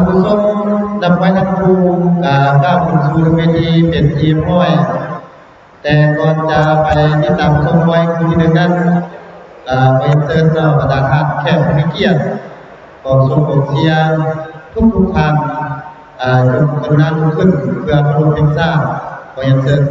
ຜູ້ຊົມ ນັກມວຍທັງຄູ່ ກໍກ້າວຂຶ້ນສູ່ເວທີເປັນທີ່ຮຽບຮ້ອຍ. ແຕ່ກ່ອນຈະໄປຕິດຕາມຊົມມວຍຄູ່ທີໜຶ່ງນັ້ນ ກໍຂໍຮຽນເຊີນເນາະ ບັນດາທ່ານແຂກຜູ້ມີກຽດ ກອງຊົມກອງເຊຍທຸກໆທ່ານ ຈົ່ງກະລຸນາລຸກຂຶ້ນເພື່ອເຄົາລົບເພງຊາດ. ຂໍຮຽນເຊີນ.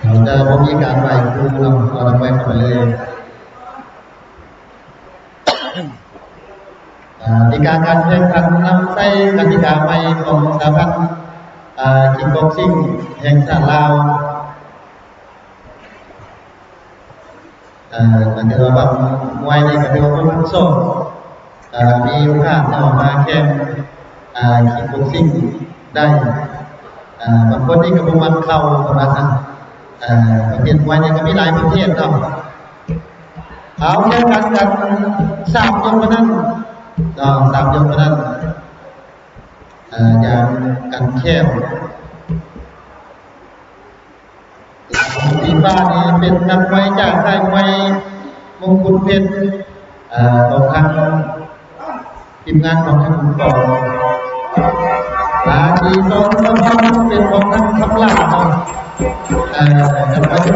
ເຮົາຈະບໍ່ມີການໄຫວ້ຄູເນາະ ເອົາລຳໄຫວ້ເຂົ້າໄປເລີຍ. ອາ ກະຕິກາການແຂ່ງຂັນນຳໃຊ້ກະຕິກາໃໝ່ຂອງສະຫະພັນ ອາ ຄິກບັອກຊິງແຫ່ງຊາດລາວ. ເອີ ກໍຖືວ່າບັກມວຍນີ້ກໍຖືວ່າຄົນທັງສອງ ເອີ ມີໂອກາດເນາະ ມາແຂ່ງ ເອີ ຄິກບັອກຊິງໄດ້. ເອີ ບາງຄົນນີ້ກໍບໍ່ມັກເຂົ່າ ເພິ່ນວ່າຊັ້ນ. ເອີ ປະເພດມວຍນີ້ກໍມີຫຼາຍປະເພດເນາະ. ເອົາ ແຂ່ງຂັນກັນສາມຍົກເທົ່ານັ້ນເນາະ ສາມຍົກເທົ່ານັ້ນ. ເອີ ຢ່າງກັນແຄ້ວ ສີຟ້ານີ້ເປັນນັກມວຍຈາກຄ້າຍມວຍມົງຄຸດເພັດ ເອີ ຂອງທາງທີມງານຂອງທ່ານ ອາ ສີສອງສະພາບເປັນຂອງທາງຄຳຫຼ້າເນາະ. ເອີ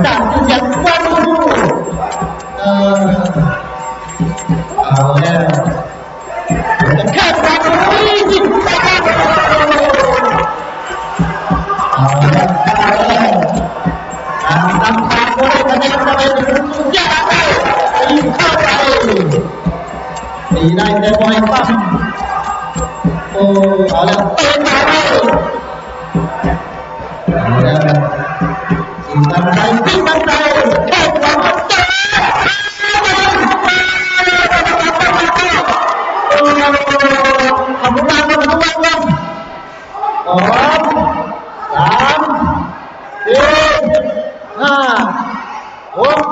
ຈາກທີ່ຍັງວ່າ ເອີ ເອົາແລ້ວ. ເອົາລະ ເອົາລະ ອາ ນຳທາງບໍ່ໄດ້ຄະແນນ ບໍ່ໄດ້ ຢ່າໄດ້ ຕີເຂົ້າໄປ ຕີໄດ້ແຕ່ບໍ່ໃຫ້ປ້ຳ. ໂອ້ ເອົາລະ ເຕະມາເລີຍ. ເອົາແລ້ວ ຊິບັນໄດ ຊິບັນໄດ ແຂ້ງຂວາ ຂະບວນນາງ ຂະບວນນາງ ສອງ ສາມ ສີ່ ຫ້າ ຫົກ.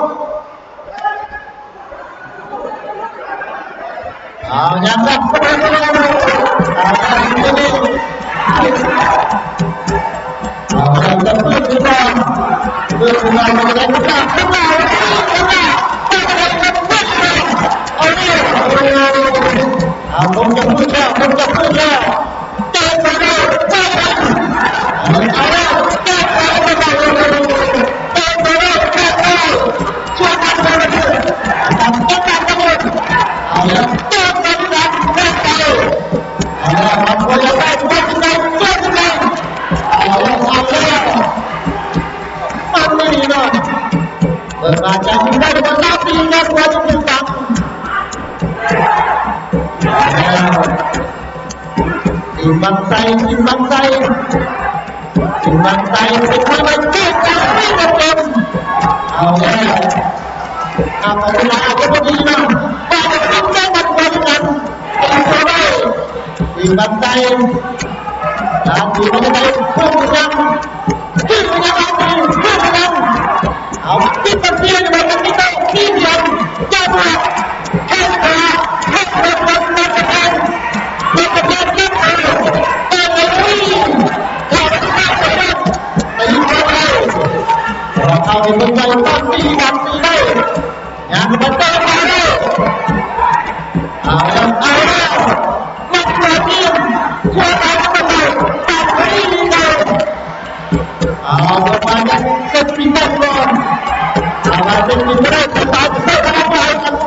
ເອົາ ຍັງດັບເຂົ້າໄປ ເອົາ ເອົາ ຍັງດັບເຂົ້າໄປ ເອົາ ຍັງດັບເຂົ້າໄປ ເອົາ ເອົາ ຄົງຈະຟື້ນແລ້ວ ຄົງຈະຟື້ນແລ້ວ. ເຕະມາເລີຍ ເຕະມາເລີຍ ເອົາແລ້ວ ເຕະມາເລີຍ ເຕະມາເລີຍ ເຕະມາເລີຍ ຊວນກັນເລີຍ ເອົາແລ້ວ ເຕະມາເລີຍ ເຕະມາເລີຍ ເອົາແລ້ວ ບາງຄົນລະໄປ ບາງຄົນລະໄປ ເອົາແລ້ວ ເອົາແລ້ວ ມັນນີ້ເນາະ ເປີດມາຈາກໄດ້ ມັນລາວຕີນະ ຄວນຈະເປັນຕັງ ເອົາແລ້ວ ທີມບາງໄຊ ທີມບາງໄຊ ທີມບາງໄຊ ເປັນມວຍໃນເກມການເປັນເກມ ເອົາແລ້ວ ເອົາເວລາອາດຈະບໍ່ດີນຳ ບາດນີ້ເປັນເກມບາດນີ້ນຳ ເປັນເຂົ້າໄດ້ ທີມບາງໄຊ ການທີມບາງໄຊ ເພີ່ມຍັງ ຂຶ້ນໄປຍັງ ຂຶ້ນໄປຍັງ ເອົາ ປິດປະເທດໄວ້ກັນທີ່ໂຕະ ທີ່ດຽວ ຈະມາ ແຂ້ງຂວາ ແຂ້ງຂວາ ແຂ້ງຂວາ ແຂ້ງຂວາ ແຂ້ງຂວາ ແຂ້ງຂວາ ແຂ້ງຂວາ ແຂ້ງຂວາ ເຂົ້າໄປເບິ່ງໄດ້ ຕັ້ງຕີກັນ ຕີໄດ້ ຍັງບໍ່ເປີດມາເລີຍ ເອົາແລ້ວ ເອົາແລ້ວ ນັກມວຍທີມ ເພື່ອການປະກາດ ຕັດໄປດີເລີຍ. ເອົາ ເປີດມາຍັງເຊັດປີແມັດກ່ອນ ເອົາ ມາເຊັດປີແມັດ ສາຍເຊັດມາ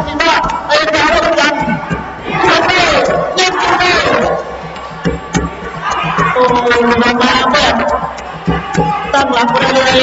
ຊິມາ ໄອ້ດາວຍັງ ຍັງໄດ້ ຍັງໄດ້ ໂອ້ ມາແບບ ຕັ້ງຫຼັກບໍ່ໄດ້ເລີຍ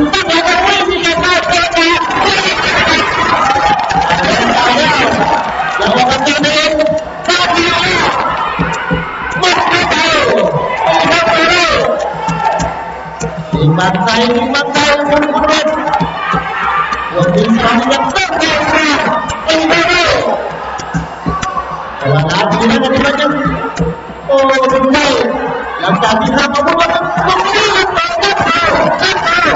ນຕັ້ງ ແລ້ວກໍໄດ້ມີການເປີດການ ແລ້ວອອກມາຈາກນັ້ນ ຍິງບານໄກ ຍິງບານໄກ ຄຸນ ຄຸນເວັດ ລົງຍິງສອງ ຍັງເຕີມໄດ້ມາ ຕີໄດ້ ແຕ່ວ່ານາທີນັ້ນກໍຖືວ່າຍັງ ໂອ້ ເປັນໄດ້ ຫຼັງຈາກທີ່ຮັບອາວຸດແລ້ວ ລົງຍິງ ລັດເອົາ ລັດເອົາ ລັດເອົາ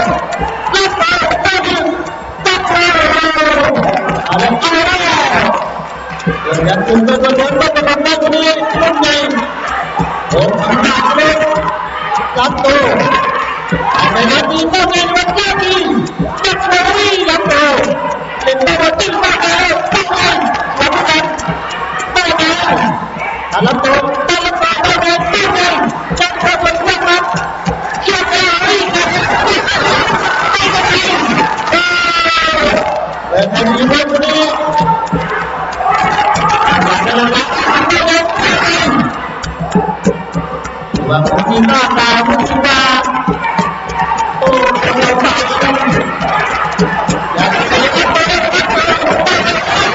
ລັດເອົາ ໄດ້ຍິງ ຕັດເອົາ ເອົາແລ້ວ ເອົາແລ້ວ ເກີດຫຍັງຂຶ້ນ ເກີດບໍ່ເຖິງ ບໍ່ປະສົມໃດ ຜູ້ນີ້ ລຸ້ນໃຫຍ່ ໂອ້ ອຳນາດເລີຍ ລັດໂຕ ໃນນາທີ ກໍແມ່ນວ່ານາທີ ຈັກສະວີ ລັດໂຕ ເປັນໄປບໍ່ຕິດມາແລ້ວ ປັກໄວ້ ລັດໂຕ ປັກໄວ້ ອາລັບໂຕ ຕາລັບໂຕ ຕາແດງ ຕາແດງ ຈັບເຂົ້າໄປ ຈັບມາ ເຈົ້າແມ່ນ ເອີ ເອີ ເປີດໃຫ້ດີເລີຍຜູ້ນີ້ ວ່າຄົນທີ່ໜ້າຕາ ຄົນທີ່ວ່າ ໂອ້ ເປັນລາວຕາຍ ຢາກໃຫ້ເປັນ ເປີດ ເປີດ ເປີດ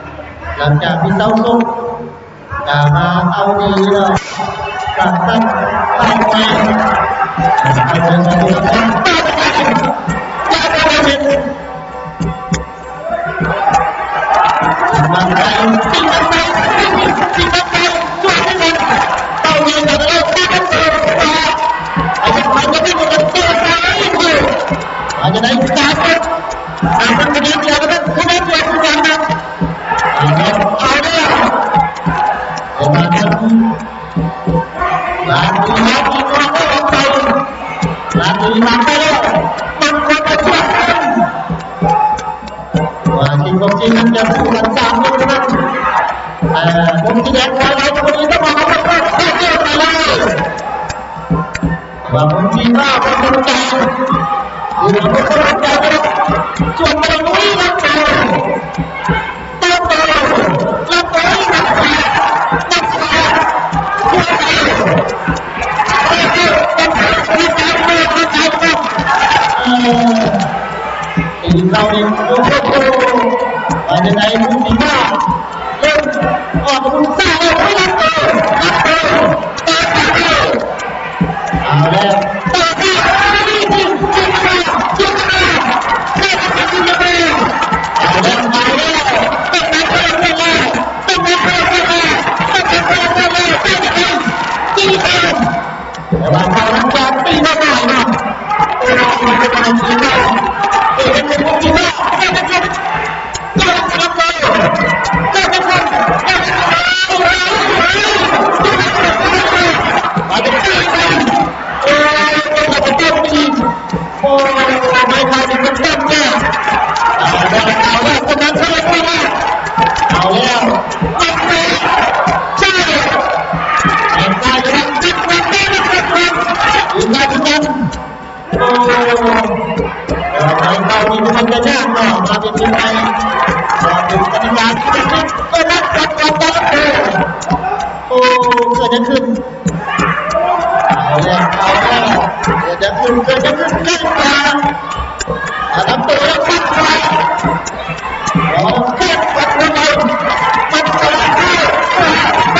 ຫຼັງຈາກທີ່ເຊົາສົກ ກະມາເອົາດີແລ້ວ ກະຕັດເອົາໄປ ໂອ້ ເກີດຫຍັງຂຶ້ນ? ເອົາແລ້ວ ເອົາແລ້ວ ເກີດຫຍັງຂຶ້ນ? ເກີດຫຍັງຂຶ້ນ? ເກີດຫຍັງຂຶ້ນ? ອັນນັ້ນໂຕແລ້ວ ປັດໄປ ເອົາ ເກີດປັດໄປ ປັດໄປ ປັດໄປ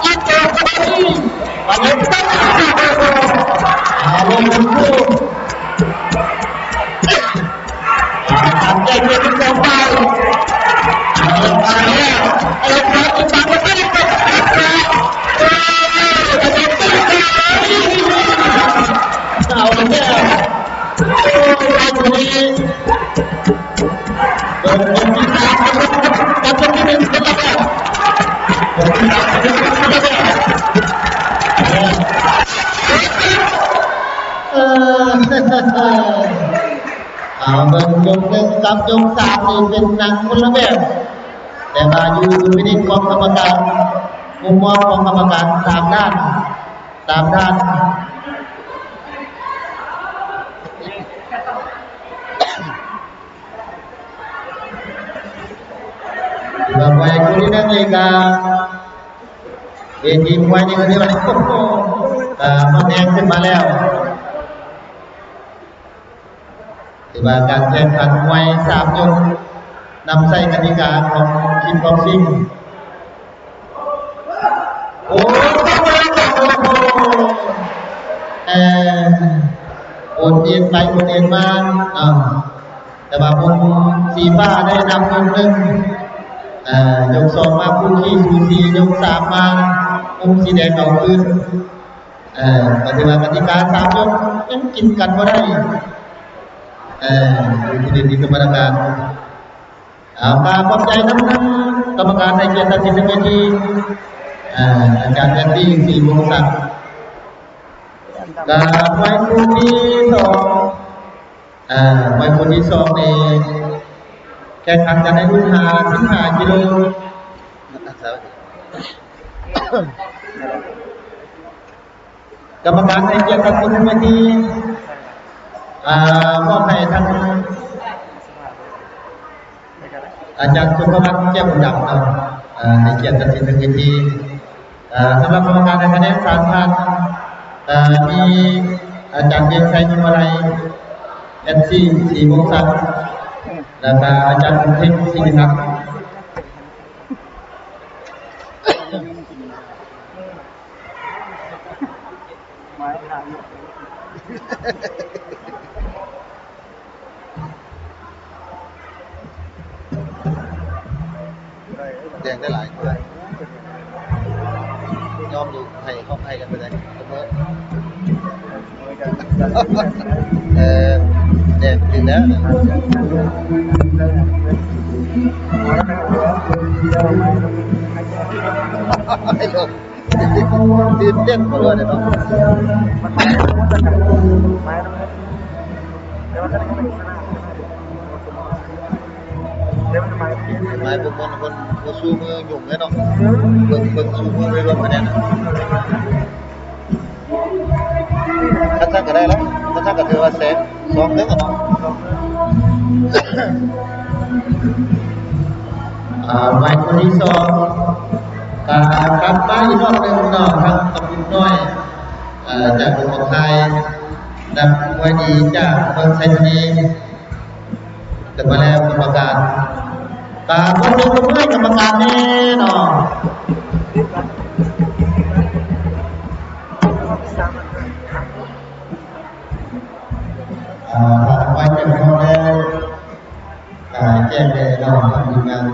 ອັນໂຕໄປ ອັນນັ້ນປັດໄປ ເອົາລົງ ເອົາແລ້ວ ເອົາແລ້ວ ໂອ້ຍ ອັນນີ້ ເອົາ ເບິ່ງຍົກໜຶ່ງກັບຍົກສາມນີ້ເປັນໜັງຄົນລະແບບ ແຕ່ວ່າຢູ່ດຸນພິນິດຂອງກຳມະການ ມຸມມອງຂອງກຳມະການສາມດ້ານ ສາມດ້ານ. ຖືວ່າມວຍຄູ່ທີ່ໜຶ່ງນີ້ກະ ເວທີມວຍນີ້ກະຖືວ່າ ໂອ້ໂຫ ເອີ ມາແຮງຂຶ້ນມາແລ້ວ. ຖືວ່າການແຂ່ງຂັນມວຍສາມຍົກ ນຳໃຊ້ກະຕິກາຂອງຄິກບັອກຊິງ. ໂອ້ ໂອ້ໂຫ ໂອນເອັນໄປໂອນເອັນມາເນາະ ແຕ່ວ່າວົງສີຟ້າໄດ້ນຳຍົກໜຶ່ງ ເອີ ຍົກສອງມາຄູ່ຂີ້ສູສີ ຍົກສາມມາ ມຸມສີແດງເອົາຄືນ. ເອີ ກະຖືວ່າກະຕິກາສາມຍົກຍັງກິນກັນບໍ່ໄດ້ ເອີ ຢູ່ທີ່ເວທີກຳມະການ. ເອົາ ກະຂອບໃຈນຳ ກຳມະການໃຫ້ກຽດຕັດສິນເທິງເວທີ ເອີ ອາຈານແບດຕີ້ ສີວົງສັກ. ກະມວຍຄູ່ທີສອງ ເອີ ມວຍຄູ່ທີສອງນີ້ແຂ່ງຂັນກັນໃນລຸ້ນຫ້າສິບຫ້າກິໂລ. ກຳມະການໃຫ້ກຽດຕັດສິນເທິງເວທີ ເອີ ມອບໃຫ້ທາງອາຈານສຸພະວັດ ແກ້ວບຸນດຳເນາະ ເອີ ໃຫ້ກຽດຕັດສິນເທິງເວທີ. ເອີ ສຳລັບກຳມະການໃຫ້ຄະແນນສາມທ່ານ ເອີ ມີອາຈານວຽງໄຊ ຍົນວະໄລ ແອັດຊີ ສີວົງສັກ ແລ້ວກະອາຈານບຸນເພັງ ສີວິລັດ. ແດງໄດ້ຫຼາຍກວ່າ ຍອມຢູ່ ໃຫ້ເຂົາໃຫ້ກັນໄປໄດ້ ເສມີ ເອີ ແດງຂຶ້ນແລ້ວ ໃຫ້ລົງ. ຕື່ນເຕັ້ນບໍ່ຮູ້ເດ້ເນາະ ໝາຍເບິ່ງ ເບິ່ງ ເບິ່ງ ເບິ່ງສູ້ມືຫຍຸ້ງເລີຍເນາະ ເບິ່ງ ເບິ່ງສູ້ມືໄປລວມຄະແນນ. ຄັນຊັ້ນກະໄດ້ແລ້ວ ຄັນຊັ້ນກະຖືວ່າແຊງສອງເຖິງແລ້ວເນາະ. ອ່າ ໄປຄູ່ທີສອງ ກະກັບມາອີກຮອບໜຶ່ງເນາະ ທາງກະປຸກນ້ອຍ ເອີ ຈາກເມືອງຄາຍ ນັກມວຍດີຈາກເມືອງໄຊທານີ ຂຶ້ນມາແລ້ວກຳມະການ ກະຂໍສຽງປະມືໃຫ້ກຳມະການແນ່ເນາະ. ອ່າ ຖ້າໄປເປັນຮອບແລ້ວ ກະແຈ້ງແນ່ເນາະ ທາງທີມງານ.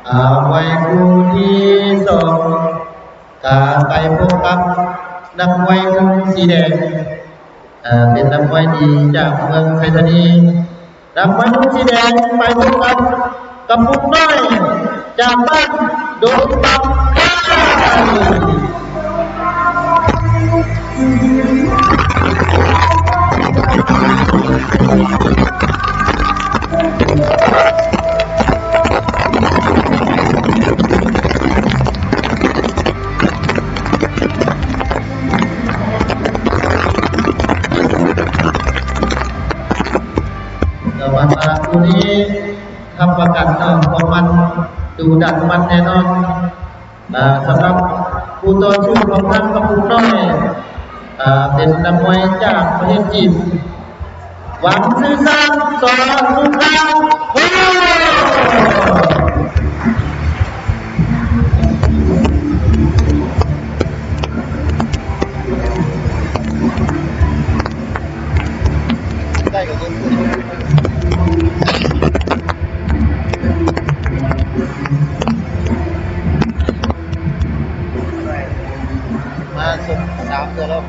ອ່າ ມວຍຄູ່ທີສອງ ກະໄປພົບກັບນັກມວຍມຸມສີແດງ ເອີ ເປັນນັກມວຍດີຈາກເມືອງໄຊທານີ. ນັກມວຍມຸມສີແດງໄປພົບກັບກະປຸກນ້ອຍຈາກບ້ານດົງປຳກາຍ. ກະວ່າຄູ່ນີ້ຮັບປະກັນເນາະ ຄວາມມັນ ດຸດັນມັນແນ່ນອນ. ອ່າ ສຳລັບຄູ່ຕໍ່ສູ້ຂອງທາງກະປຸກນ້ອຍ ອ່າ ເປັນນັກມວຍຈາກປະເທດຈີນ ຫວັງຊື່ຊານ ສອສຸຂາ ໂຮ. ມາສົງສາມເທື່ອແລ້ວ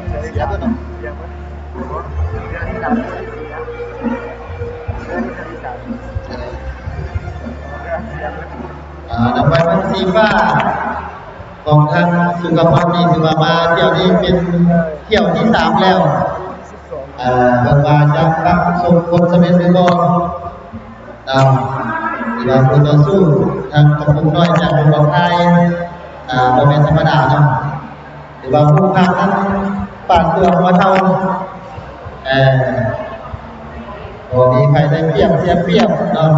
ເສຍຕົວເນາະ. ສີຟ້າຂອງທາງສຸຂະພອນນີ້ ຖືວ່າມາທ່ຽວນີ້ເປັນທ່ຽວທີສາມແລ້ວ. ເອີ ເບິ່ງວ່າຈະປະສົບຜົນສຳເລັດຫຼືບໍ່ເນາະ. ຖືວ່າຄູ່ຕໍ່ສູ້ທາງກະປຸກນ້ອຍຈາກເມືອງໜອງຄາຍ ເອີ ບໍ່ແມ່ນທຳມະດາເນາະ. ຖືວ່າຜູ້ພັກນັ້ນປານຕົວຫົວເທົາ ເອີ ບໍ່ມີໃຜໄດ້ປຽບເສຍປຽບເນາະ.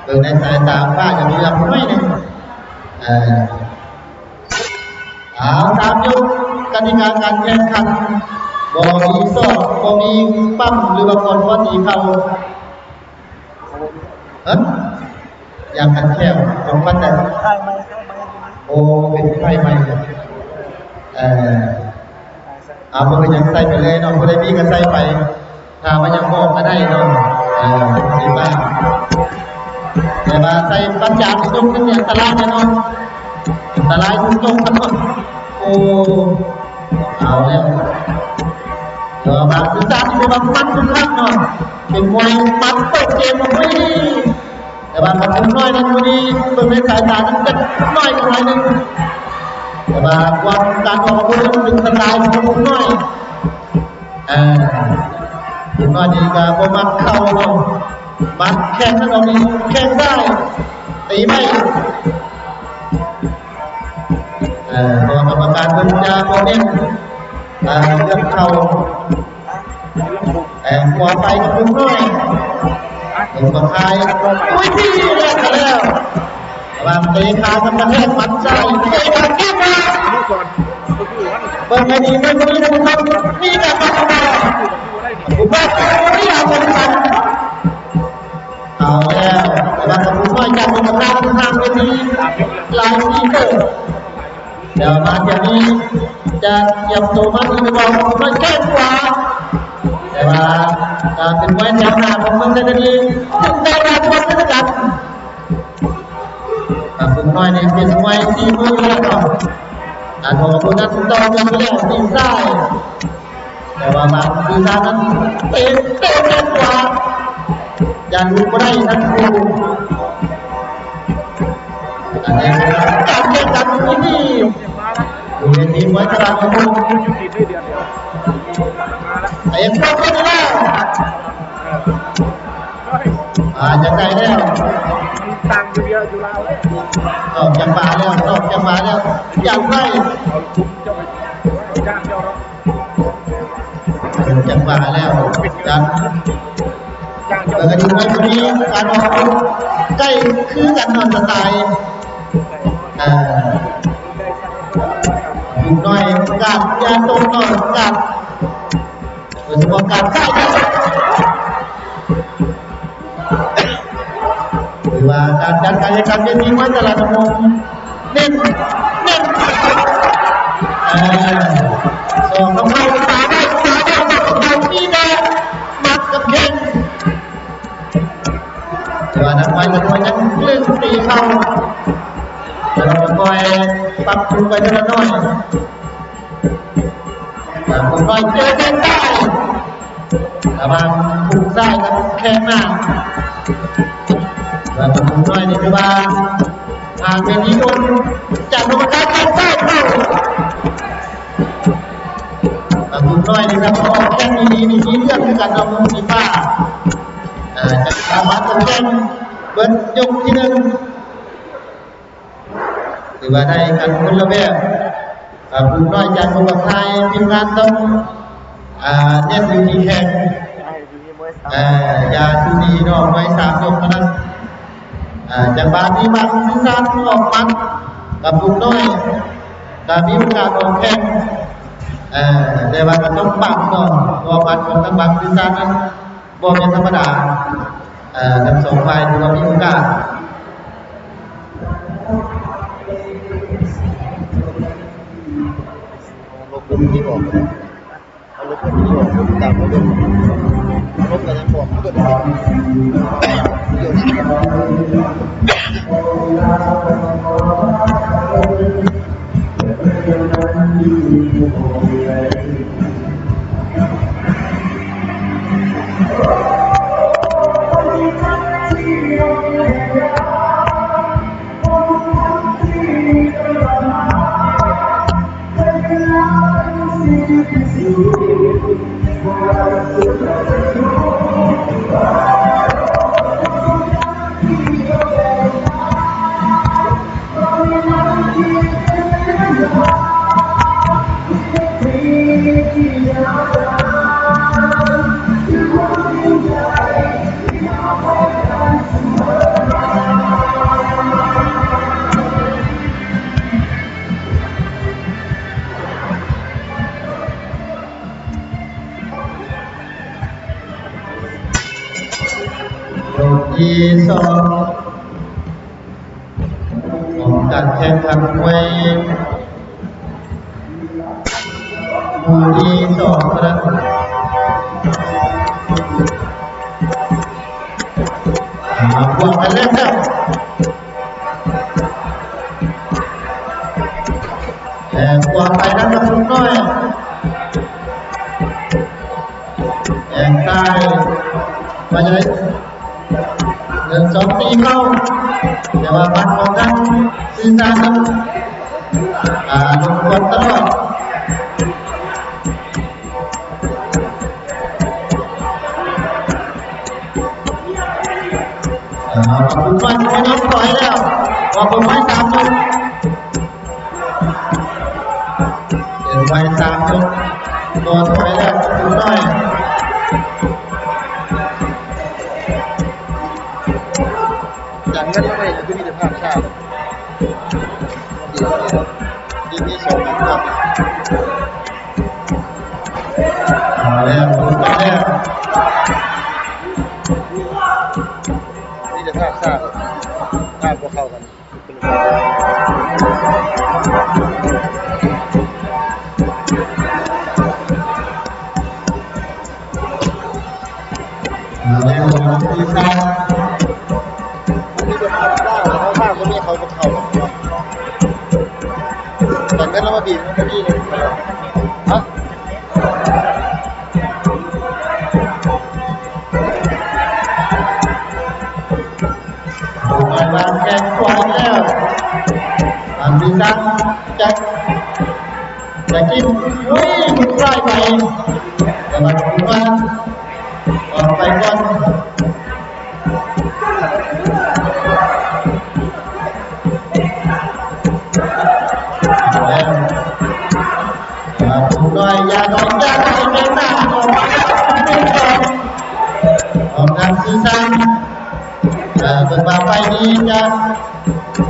ເບິ່ງໃນສາຍຕາຟ້າຈະມີລຳໜ້ອຍໜຶ່ງ. ເອີ ເອົາ ຕາມຍຸກກະຕິກາການແຂ່ງຂັນ ບໍ່ມີສອກ ບໍ່ມີປ້ຳ ຫຼືວ່າກ່ອນຄວນຕີເຂົ່າ. ເອີ ຢ່າງກັນແຂ້ວຂອງພັນໃດ? ໂອ້ ເປັນໄຟໃໝ່. ເອີ ເອົາ ບໍ່ເປັນຫຍັງ ໃສ່ໄປເລີຍເນາະ ຜູ້ໃດມີກໍໃສ່ໄປ ຖ້າວ່າຢາກບອກກໍໄດ້ເນາະ. ເອີ ດີມາກ ແຕ່ວ່າໃສ່ປັດຈານຕົກນີ້ອັນຕະລາຍແນ່ນອນ ອັນຕະລາຍຢູ່ຕົກກັນເນາະ. ໂອ້ ເອົາແລ້ວ ແຕ່ວ່າບາງຄືສາມທີ່ວ່າມັນຄືຄັກເນາະ ເປັນມວຍມັນເປີດເກມ ໂອ້ຍ ແຕ່ວ່າກະປຸກນ້ອຍນັ້ນ ມື້ນີ້ເບິ່ງໃນສາຍຕານັ້ນຈັກໜ້ອຍກວ່າໜ້ອຍໜຶ່ງ ແຕ່ວ່າຄວາມ ການອອກອາວຸດນັ້ນເປັນສະໄຕຂອງກະປຸກນ້ອຍ. ເອີ ກະປຸກນ້ອຍນີ້ກະບໍ່ມັກເຂົ່າເນາະ ມັກແຂ້ງທາງດອກນີ້ ແຂ້ງຊ້າຍຕີໄວ້. ເອີ ເພາະກຳມະການເພິ່ນຈະບໍ່ເນັ້ນ ເອີ ເລື່ອງເຂົ່າ. ແຕ່ງຂວາໄປກະປຸກນ້ອຍ ເປັນບັກຄາຍ ໂອ້ຍ ທີ່ແລ້ວ ແລ້ວ ລະຫວ່າງເຕະຂາກັບກະແທກໝັດຊ້າຍ ເຕະຂາເກັບມາ ເບິ່ງໃຫ້ດີເບິ່ງດີນະ ມີການປັດທະນາ ອຸບາດ ເອົາແລ້ວ ແຕ່ວ່າກະປຸກນ້ອຍຈາກກຳມະການທາງເວທີຫຼາຍທີ່ເຕີບ. ແລ້ວມາຈາກນີ້ຈະຕຽມໂຕມາອີກຫຼືບໍ່ ມາແຂ້ງຂວາ ແຕ່ວ່າກະເປັນມວຍແຖວໜ້າຂອງເມືອງໄຊທານີ ຊຶ່ງໄດ້ຮັບຄວາມສຳຄັນ. ກະປຸກນ້ອຍນີ້ເປັນມວຍສີມືຢູ່ແລ້ວເນາະ ການອອກອາວຸດນັ້ນຕໍ່ເນື່ອງຢູ່ແລ້ວ ຕີນຊ້າຍ ແຕ່ວ່າບາງທີມງານນັ້ນເຕະ ເຕະແຂ້ງຂວາ ຢ້ານຫຼຸດບໍ່ໄດ້ທັງຄູ່. ອັນນີ້ການແຂ່ງຂັນທີ່ດີຢູ່ໃນທີມມວຍຕະຫຼາດຂອງເຮົາ ເຕະເຂົ້າໄປແລ້ວ ອ່າ ຈະໄກແລ້ວ ຕ່າງຢູ່ດຽວຢູ່ລາວເລີຍ ອອກຈາກປ່າແລ້ວ ອອກຈາກປ່າແລ້ວ ຢ່າງໄວ ເອົາຄຸມເຈົ້າໄປ ເອົາຈ້າງເຈົ້າເນາະ. ເປັນຈັງຫວະແລ້ວ ຈັບ ແລ້ວກະດູໄວ້ຜູ້ນີ້ ການອອກອາວຸດໃກ້ຄືກັນເນາະ ສະໄຕ ເອີ ກາດຢ່າຕົກເນາະ ກາດ ໂດຍສະເພາະກາດຊ້າຍ ຖືວ່າການຈັດການແຂ່ງຂັນເວທີມວຍຕະຫຼາດນ້ຳມົນ ເນັ້ນ ເນັ້ນ ເອີ ສອກເຂົ້າໄປ ຕາໄດ້ ຕາໄດ້ ຕາໄດ້ ມີແຕ່ໝັດກັບແຂ້ງ ແຕ່ວ່ານັກມວຍກະຍັງລຶ້ງຕີເຂົ່າ ແຕ່ວ່າກະຄ່ອຍປັບປຸງໄປເທື່ອລະໜ້ອຍ. ກະປຸກນ້ອຍເຈີແຂ້ງຊ້າຍ ລະຫວ່າງປຸກຊ້າຍກັບແຂ້ງໜ້າ ກະປຸກນ້ອຍນີ້ຄືວ່າ ຫາກເປັນທີ່ໂດນຈາກກຳມະການແຂ້ງຊ້າຍເຂົ້າ ກະປຸກນ້ອຍນີ້ຖ້າບໍ່ອອກແຂ້ງດີໆນີ້ມີເລື່ອງຄືກັນເນາະ ມຸມສີຟ້າ ເອີ ຈະສາມາດເອົາແຂ້ງເບິດຍົກທີໜຶ່ງ. ຖືວ່າໄດ້ກັນຄົນລະແບບ ກະປຸກນ້ອຍຈາກໂຄງກະໄທ ທີມງານຕ້ອງ ອ່າ ເນັ້ນຢູ່ທີ່ແຂ້ງ ເອີ ຢ່າຊູດີເນາະ ໄວ້ສາມຍົກເທົ່ານັ້ນ ເອີ ຈັງຫວະທີ່ບັງຊີຊານອອກໝັດ ກະປຸກນ້ອຍກະມີໂອກາດອອກແຂ້ງ ເອີ ແຕ່ວ່າກະຕ້ອງປັບເນາະ ເພາະວ່າໝັດຂອງທາງບັງຊີຊານນັ້ນ ບໍ່ແມ່ນທຳມະດາ ເອີ ທັງສອງຝ່າຍຖືວ່າມີໂອກາດ ລົບເບິ່ງທີ່ອອກ ເອົາລົບເບິ່ງທີ່ອອກ ຕາມມາເບິ່ງ ລົບກະຍັງບອກເກີດ ยกที่สอง ของการแข่งขันมวยคู่ที่สองนะ อ่า บวกกันแล้วครับ แต่บวกไปนะครับ ลุงน้อย แจกจ่ายมาเลย หนึ่งสอง ตีเข้า แต่ว่าหมัดของทางซื่อสารนั้น อ่า ลงกวนตลอด อ่า ขอบคุณมาก ขอบคุณมาก ถอยแล้ว ขอบคุณมาก สามหนึ่ง เป็นไว้ตามยก ตัวถอยแล้ว ตัวน้อย จังเงินลงไป คือมีแต่ภาพช้า ดี ดีที่สุดนะครับ เอาแล้ว เอาแล้ว มีแต่ภาพช้า ภาพบ่เข้ากัน เอาไปวางแข้งขวาแล้ว อันนี้ตั้งแจ็ค แจ็คกิน เฮ้ย หลุดซ้ายไป แต่ว่าถือว่าออกไปก่อน เอาแล้ว อ่า ผู้น้อย อย่าดอก อย่าดอก แม่นหน้า ออกมาแล้ว เป็นสอง ของทางซีซั่น เอ่อ เบิ่งว่าไฟล์นี้จะ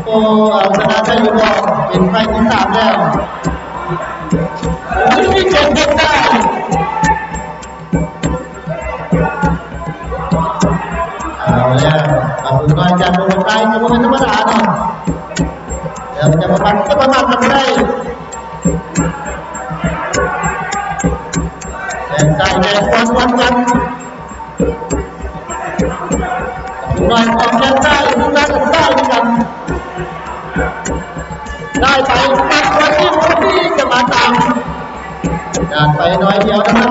โอ้ เอาชนะได้หรือบ่ เป็นไฟล์ที่สามแล้ว โอ้ย เจ็บเจ็บได้ เอาแล้ว เอาบุญน้อยจากเมืองไทย จะบ่เป็นธรรมดาเนาะ เดี๋ยวจะประมาท จะประมาทกันบ่ได้ แดนซ้าย แดนขวา สวนกัน น้อยออกแข้งซ้าย ลูกนั้นก็ซ้ายเหมือนกัน ได้ไป ปัดมาที่คนที่จะมาตาม ด้านไปน้อยเดียวนะครับ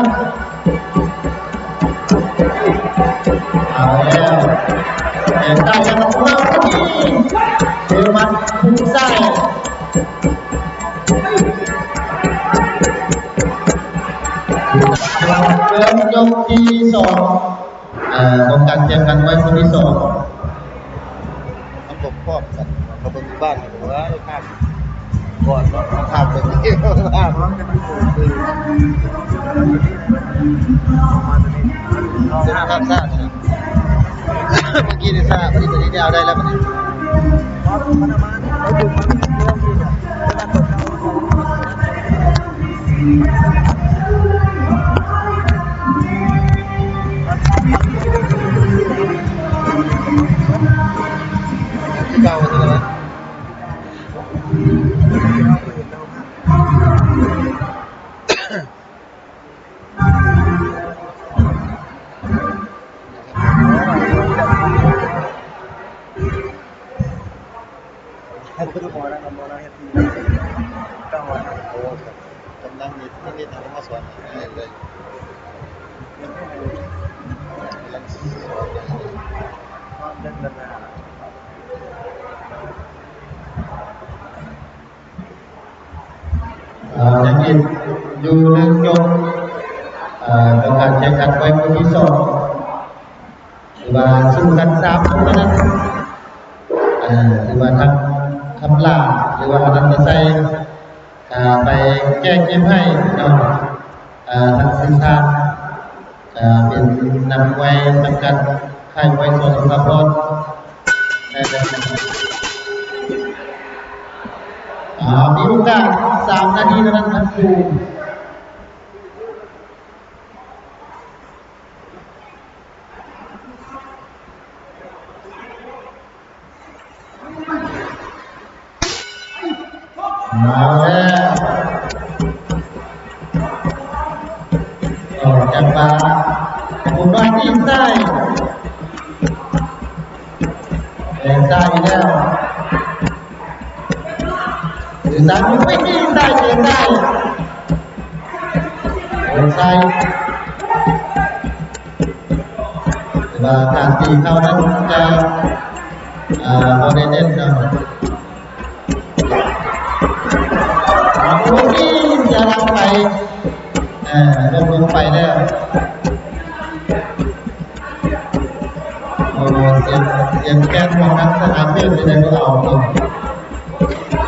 เอาแล้ว แต่ได้แล้วครับ เจอหมัดฮุกซ้าย เริ่มยกที่สอง เอ่อ ของการแข่งขันมวยคู่ที่สอง มันบ่พร้อมกัน เขาเบิ่งอยู่บ้าน เอ้ย ภาพก่อนเนาะ ภาพเบิ่ง ภาพ ภาพช้า เมื่อกี้นี่ช้า บัดนี้ บัดนี้ เอาได้แล้ว บัดนี้ กำลังเฮ็ด เฮ็ด เฮ็ด เอามาสอนให้เลย กำลังสอน ອ່າ ຍັງອີກຢູ່ໜຶ່ງຍົກ ທີສອງ ຫຼືວ່າສູ້ກັນສາມຄົນນັ້ນ ເອີ ຫຼືວ່າທັງຄຳຫຼ້າ ຫຼືວ່າອະນັນຕະໄຊ ອ່າ ໄປແກ້ເກມໃຫ້ເນາະ ອ່າ ທາງຊື່ຊານ ອ່າ ເປັນນັກມວຍສັງກັດຄ້າຍມວຍ ສ ສຸພາພອນ ອ່າ ມີໂອກາດສາມນາທີເທົ່ານັ້ນທັງຄູ່. ເອົາແລ້ວ ອອກຈັງຫວະ ປະກອບດ້ວຍຕີນຊ້າຍ ແຂນຊ້າຍອີກແລ້ວ ຖືສາມ ໂອ້ຍ ຕີນຊ້າຍ ເຕະຊ້າຍ ໂອ້ ຊ້າຍ ແຕ່ວ່າການຕີເຂົ້ານັ້ນຈະ ເອີ ບໍ່ໄດ້ເນັ້ນເນາະ ໂອ້ຍ ເສຍຫຼັກໄປ ເອີ ລົ້ມລົງໄປແລ້ວ ໂອ້ ສຽງ ສຽງແກນຂອງທາງສະໜາມເວດໄດ້ບໍ່ເອົາ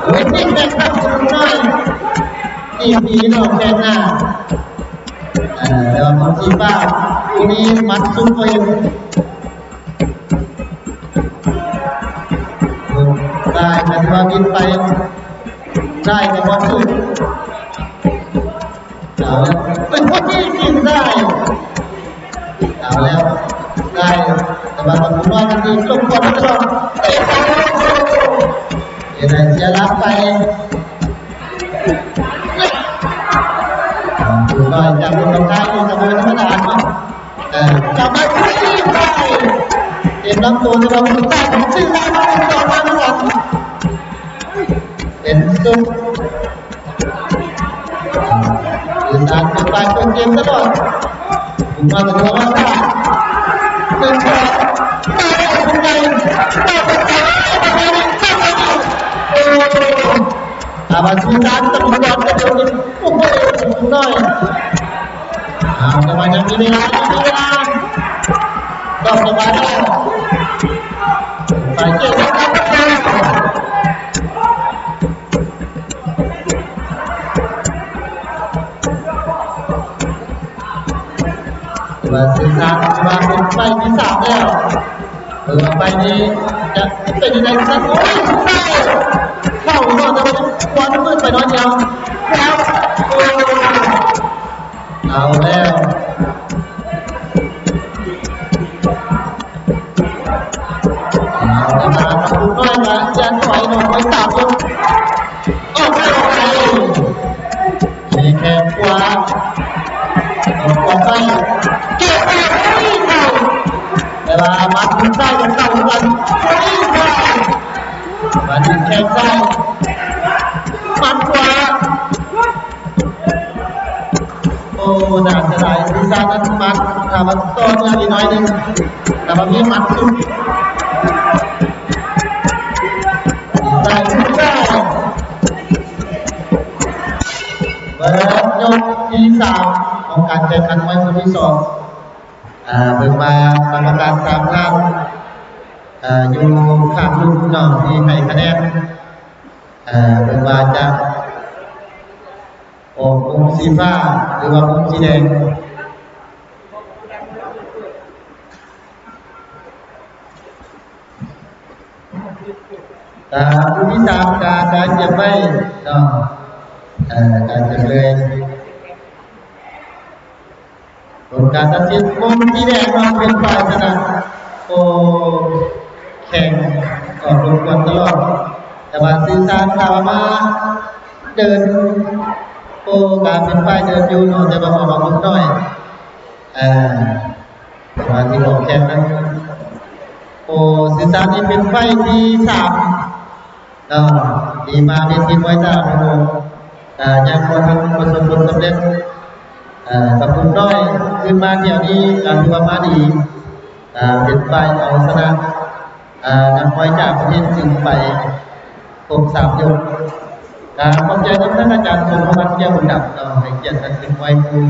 ໂອ້ຍ ຕິດແບກທາງສຸດໜ້ອຍ ຕີຕີນອກແຂນໜ້າ ເອີ ແຕ່ວ່າຂອງສີຟ້າຜູ້ນີ້ມັດສຸດບໍ່ເຫັນ ໄດ້ ແຕ່ວ່າບິດໄປ ໄດ້ ແຕ່ບໍ່ສຸດ ເອົາແລ້ວ ເປັນຄົນທີ່ກິນໄດ້ ເອົາແລ້ວ ໄດ້ ແຕ່ວ່າປະຕູນ້ອຍນັ້ນຄືລົງກ່ອນຕະຫຼອດ ເຕະໄປ ເຮັດໃຫ້ເສຍຫຼັກໄປ ປະຕູນ້ອຍຈະຫຼຸດອອກໄດ້ ກໍບໍ່ທຳມະດາເນາະ ເອີ ຈັບໄດ້ ເຕັມລຳໂຕ ແຕ່ວ່າມືຊ້າຍຂອງຊື່ຊານ ເປັນສອງມາຄືກັນ ເປັນສຸດ ຄືສານເປັນຝ່າຍເປີດເກມຕະຫຼອດ ມາແຕ່ຕົວມາ ໜຶ່ງສອງ ມາແລ້ວ ມາແລ້ວ ມາແລ້ວ ໂອ້ ອາ ມາສູ່ການຕຳຫຼວດກະໂດດ ໂອ້ໂຫ ໜ້ອຍ ເອົາ ແຕ່ວ່າຍັງມີເວລາ ຍັງມີເວລາ ຕ້ອງລະວັງ ໄປເກັບ ວ່າເສັ້ນທາງ ວ່າເປັນໄຟທີ່ສາມແລ້ວ ເອີ ໄຟນີ້ຈະເປັນຈັ່ງໃດຊັ້ນ ໂອ້ຍ ເຂົ້າເນາະ ແຕ່ວ່າຄວັນມືດໄປໜ້ອຍດຽວ ແລ້ວ ໂອ້ ເອົາແລ້ວ ເອົາແລ້ວ ມາ ປະຕູນ້ອຍ ມາ ຢ່າຖອຍເນາະ ໄປຕາມຢູ່ ອອກໄປ ອອກໄປ ມີແຂ້ງຂວາ ອອກໄປ ເກັບໄປ ແຕ່ວ່າໝັດຂອງຊ້າຍຍັງເຂົ້າຄືກັນ ມາດິນແຂ້ງຊ້າຍ ໝັດຂວາ ໂອ້ ໜ້າເສຍດາຍ ວິຊານັ້ນມັດ ຖ້າວ່າຕໍ່ເນື່ອງອີກໜ້ອຍໜຶ່ງ ຖ້າວ່າມີໝັດສຸດ ໄດ້ ເປີດຍົກທີສາມຂອງການແຂ່ງຂັນມວຍຄູ່ທີສອງ ເອີ ເບິ່ງວ່າກຳມະການສາມທ່ານ ເອີ ຢູ່ຂ້າງລຸ່ມເນາະ ທີ່ໃຫ້ຄະແນນ ເອີ ເບິ່ງວ່າຈະອອກມຸມສີຟ້າ ຫຼືວ່າມຸມສີແດງ. ກະຜູ້ທີສາມກະກະຈຽມໄວ້ເນາະ ເອີ ກະຈຽມເລີຍ ຜົນການຕັດສິນ ມຸມສີແດງເນາະ ເປັນຝ່າຍຊະນະ ໂອ້ ແຂ່ງອອກລົມກວນຕະຫຼອດ ແຕ່ວ່າສື່ສານຖາມວ່າມາເດີນ ໂອ້ ກະເປັນຝ່າຍເດີນຢູ່ເນາະ ແຕ່ວ່າອອກມາບຸກໜ້ອຍ ເອີ ສະມາຊິອອກແຂ່ງນຳ ໂອ້ ຊື່ຊານນີ້ເປັນໄຟທີ່ສາມເນາະ ທີ່ມາເວທີມວຍຕ່າງປະເທດ ອ່າ ຍັງບໍ່ທັນປະສົບຜົນສຳເລັດ ເອີ ກະປຸກນ້ອຍຂຶ້ນມາທ່ຽວນີ້ກະຖືວ່າມາດີ ອ່າ ເປັນຝ່າຍເອົາຊະນະ ອ່າ ນັກມວຍຈາກປະເທດຈີນໄປຄົບສາມຍົກ ກະຂອບໃຈນຳທ່ານອາຈານສົມພະວັນ ແກ້ວບຸນດຳເນາະ ໃຫ້ກຽດມາຂຶ້ນມວຍຄູ່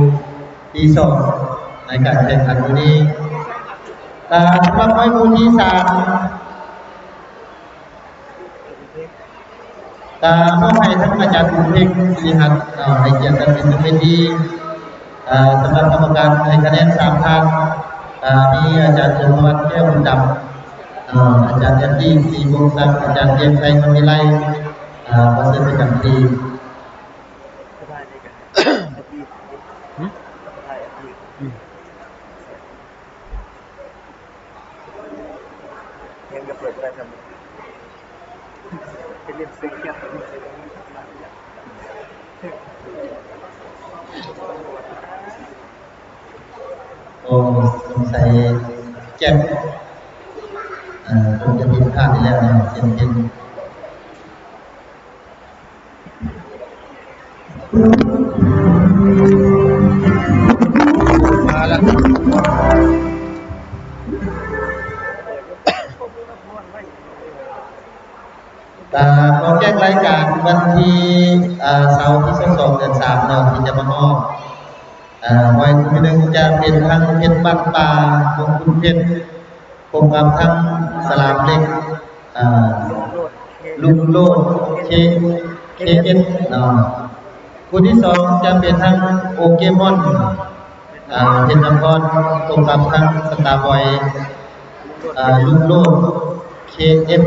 ທີສອງ ໃນການແຂ່ງຂັນມື້ນີ້. ເອີ ສຳລັບມວຍຄູ່ທີສາມ ກະມອບໃຫ້ທັງອາຈານບຸນເພັງ ສິລິຫັດ ເນາະ ໃຫ້ກຽດກັນເປັນເຈົ້າເວທີ. ເອີ ສຳລັບກຳມະການໃຫ້ຄະແນນສາມທ່ານ ເອີ ມີອາຈານ ເຈີນສະຫວັດ ແກ້ວບຸນດຳ ເນາະ ອາຈານ ແອດດີ້ ສີວົງສັກ ອາຈານ ວຽງໄຊ ຄຳວິໄລ ເອີ ຂໍເຊີນປະຈຳທີ່. ໂອ້ ສົງໄສແຈັກ ເອີ ຄົງຈະຜິດພາດອີກແລ້ວເນາະ ສຽງເພງ. ມາລະ ກະຂໍແຈ້ງລາຍການວັນທີ ເອີ ເສົາທີຊາວສອງ ເດືອນສາມເນາະ ທີ່ຈະມາຮອດ. ເອີ ມວຍຄູ່ທີໜຶ່ງຈະເປັນທັງເພັດບ້ານປ່າ ມົງຄຸນເພັດ ພົບກັບທັງສະຫຼາມເຫຼັກ ເອີ ລຸງໂລດ ເຄ ເຄເອັດ ເນາະ. ຄູ່ທີສອງຈະເປັນທັງໂປເກມອນ ເອີ ເພັດນະຄອນ ພົບກັບທັງສະຕາບອຍ ເອີ ລຸງໂລດ ເຄເອັມ.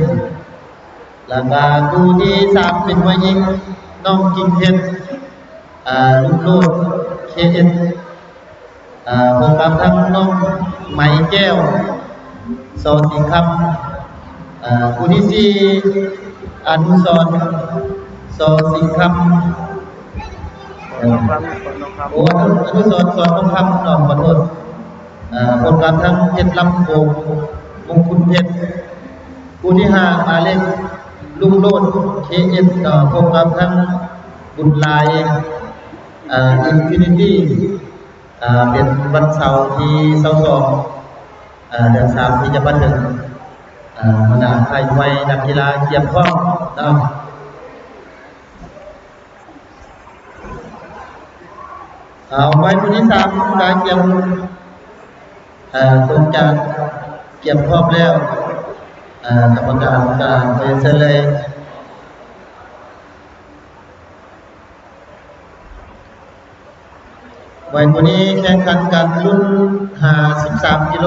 ແລ້ວກະຄູ່ທີສາມເປັນມວຍຍິງ ນ້ອງກິ່ງເພັດ ລຸງໂລດ ເຄເອັມ ເອີ ພົບກັບທັງນ້ອງໄມແກ້ວ ຊໍສີຄຳ. ເອີ ຄູ່ທີສີ່ ອະນຸສອນ ຊໍສີຄຳ ເອີ ໂອ້ ອະນຸສອນ ຊໍທອງຄຳ ເນາະ ຂໍໂທດ ເອີ ພົບກັບທັງເພັດລຳໂຂງ ມົງຄຸນເພັດ. ຄູ່ທີຫ້າ ໝາຍເລກ ລຸງໂລດ ເຄເອັມ ເນາະ ພົບກັບທັງບຸນຫຼາຍ ເອີ ອິນຟິນິຕີ້. ເອີ ເປັນວັນເສົາທີຊາວສອງ ເອີ ເດືອນສາມທີ່ຈະມາເຖິງ. ເອີ ຫົວໜ້າຄ້າຍມວຍ ນັກກິລາກຽມພ້ອມເນາະ. ເອົາ ມວຍຄູ່ທີສາມ ກະກຽມ ເອີ ຄົງຈະກຽມພ້ອມແລ້ວ. ເອີ ກຳມະການກະຂໍເຊີນເລີຍ. ມວຍຄູ່ນີ້ແຂ່ງຂັນກັນລຸ້ນຫ້າສິບສາມກິໂລ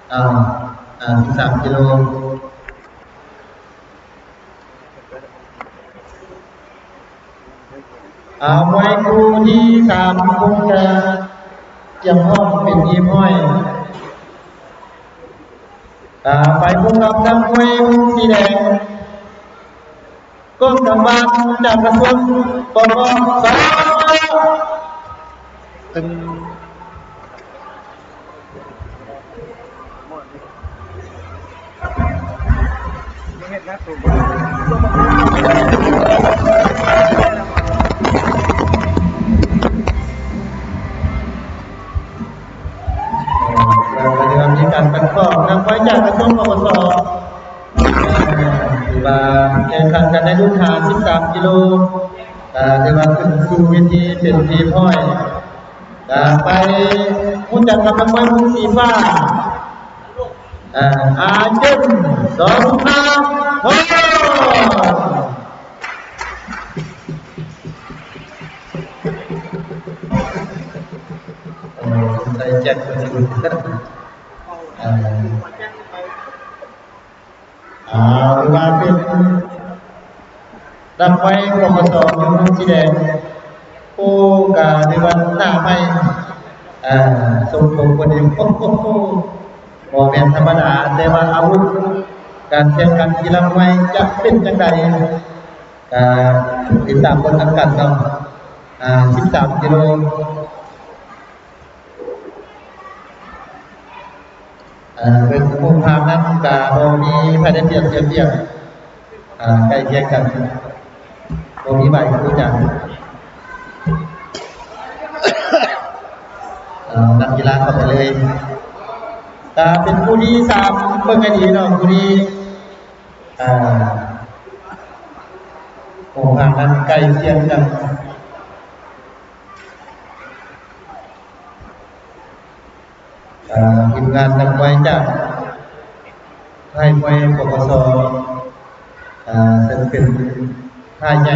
ເອີ ຫ້າສິບສາມກິໂລ. ເອົາ ມວຍຄູ່ທີສາມ ຄົງຈະກຽມພ້ອມເປັນທີ່ຮຽບຮ້ອຍ. ເອົາ ໄປພົບກັບນັກມວຍມຸມສີແດງ ກ້ອງຄຳຫວານ ຈາກກະຊວງ ປກສ. ເອີ ກະຖືວ່າມີການກັນກອງນຳໄວ້ຈາກກະຊວງ ປກສ. ເອີ ຖືວ່າແຂ່ງຂັນກັນໃນລຸ້ນຫ້າສິບສາມກິໂລ ກະຖືວ່າຂຶ້ນສູ່ເວທີເປັນທີ່ຮຽບຮ້ອຍ. ກະໄປຮູ້ຈັກກັບນັກມວຍມຸມສີຟ້າ ເອີ ອາເຈັນ ສອງ ຫ້າ ໂທ. ເອີ ໃສ່ແຈັກ ເອີ ເອົາ ຖືວ່າເປັນນັກມວຍ ປກສ ຢູ່ມຸມສີແດງ. ໂອ້ ກະຖືວ່າໜ້າໃໝ່ ເອີ ຊົງໂຕເພິ່ນນີ້ ໂອ້ໂຫ ບໍ່ແມ່ນທຳມະດາ. ແຕ່ວ່າອາວຸດການແຂ່ງຂັນກິລາມວຍຈະເປັນຈັ່ງໃດ ກະຕິດຕາມເບິ່ງນຳກັນເນາະ. ອາ ສິບສາມກິໂລ. ເອີ ເບິ່ງຮູບຮ່າງນັ້ນກະບໍ່ມີໃຜໄດ້ປຽບເສຍປຽບ ເອີ ໃກ້ຄຽງກັນ ບໍ່ມີໃບຮູ້ຈັກ. ເອີ ນັກກິລາເຂົ້າໄປເລີຍ ກະເປັນຄູ່ທີສາມ ເບິ່ງໃຫ້ດີເນາະ ຄູ່ນີ້ ເອີ ຮູບຮ່າງນັ້ນໃກ້ຄຽງກັນ. ເອີ ທີມງານນັກມວຍຈາກຄ້າຍມວຍ ປກສ ເອີ ເຊິ່ງເປັນຄ້າຍໃຫຍ່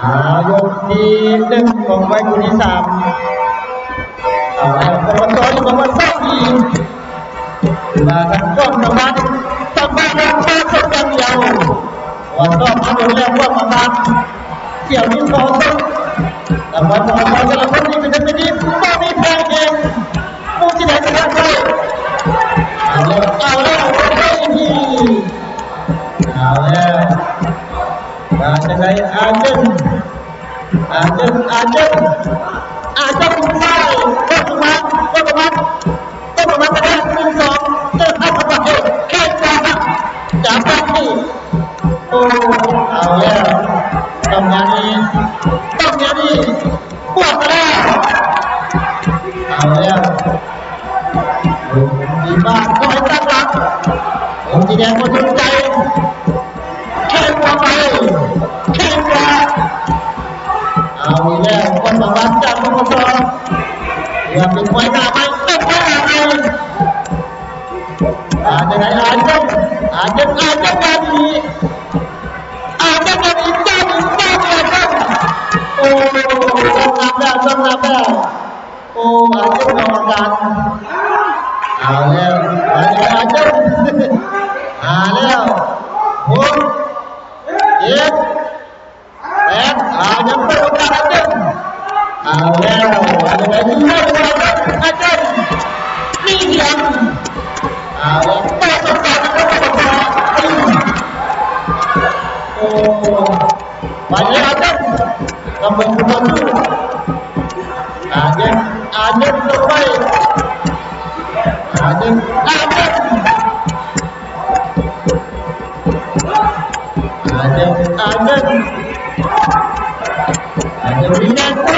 ອາ ຍົກທີໜຶ່ງຂອງມວຍຄູ່ທີສາມ ເອົາແລ້ວ ປກສ ຢູ່ປະມານສອງທີ ເວລາທັງສອງຈັງຫວະ ຈັງຫວະນັ້ນມາຊົກຢ່າງດຽວ ວ່າຊອກມາໂດນແລ້ວ ພວກປະມານ ສຽວນີ້ຂໍຊົກ ແຕ່ວ່າຂອງແຕ່ລະຄົນນີ້ເປັນເປັນດີ ບໍ່ມີແພງເອງ ໝູ່ຊິໄດ້ຊະນະໄດ້ ເອົາແລ້ວ ເອົາແລ້ວ ເອົາແລ້ວ ວ່າຈັ່ງໃດ ອາເຈັນ ອາເຈັນ ອາເຈັນ ອາເຈັນ ໄປ ເຂົ້າມາ ເຂົ້າມາ ເຂົ້າມາ ໜຶ່ງ ສອງ ເຂົ້າມາ ເຂົ້າມາ ເຂົ້າມາ ຈາກທາງນີ້ ໂອ້ ເອົາແລ້ວ ຕ້ອງແນວນີ້ ຕ້ອງແນວນີ້ ບວກມາແລ້ວ ເອົາແລ້ວ ໂອ້ ດີມາກ ຄອຍຕັ້ງຫຼັກ ອົງສີແດງບໍ່ສົນໃຈ ແຂ້ງຂວາໄປ ແຂ້ງຂວາ ເອົາອີກແລ້ວ ຄວາມສາມາດຈາກ ປກສ ເພື່ອເປັນຄວາຍໜ້າໃໝ່ ເປັນຄວາຍໜ້າໃໝ່ ອາ ຈັ່ງໃດ ອາ ຈັ່ງ ອາ ຈັ່ງ ອາ ຈັ່ງ ອາ ຈັ່ງ ອາ ຈັ່ງ ອາ ຈັ່ງ ໂອ້ ຕ້ອງນັບແລ້ວ ຕ້ອງນັບແລ້ວ ໂອ້ ອາ ຈັ່ງ ກຳມະການ ເອົາແລ້ວ ອາ ຈັ່ງ ອາ ຈັ່ງ ອາ ແລ້ວ ຫົກ ເຈັດ ແປດ ເອົາ ຍັງເປີດໂອກາດໃຫ້ເຕັມ ເອົາແລ້ວ ອັນນີ້ໄດ້ຍິງໄດ້ ອາເຈັນ ມີສຽງ ເອົາແລ້ວ ເປີດໂອກາດໃຫ້ເຕັມ ໂອ້ ໄປເລີຍ ອາເຈັນ ກຳເບິ່ງຜູ້ຕໍ່ສູ້ ອາເຈັນ ອາເຈັນ ລົງໄປ ອາເຈັນ ອາເຈັນ ອາເຈັນ ອາເຈັນ ອາເຈັນ ມີແຮງກວ່າ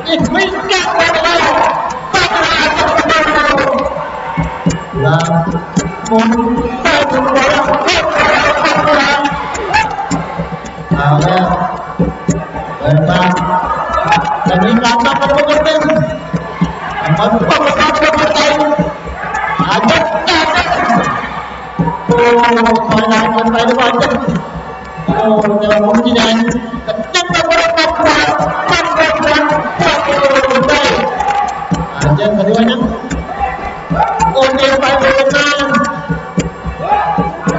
ອີກ ມີແຮງກວ່າ ປັດມາ ລາ ໝູນ ເອົາແລ້ວ ເປີດມາ ຈະມີການປັບປະຕູກັນເປັນ ມັນຕ້ອງມາປັບປະຕູກັນໄປ ອາເຈັນ ໂອ້ ຖອຍຫຼັງກັນໄປ ຫຼືວ່າຈະ ໂອ້ ແຕ່ວ່າມຸມທີ່ແດງ ຍັງບໍ່ໄດ້ປັບຂວາ ປັບຂວາ ປັບຂວາ ໂອ້ ໄດ້ ອາເຈັນ ກະຖືວ່າຍັງ ໂອນເອນໄປໂອນມາ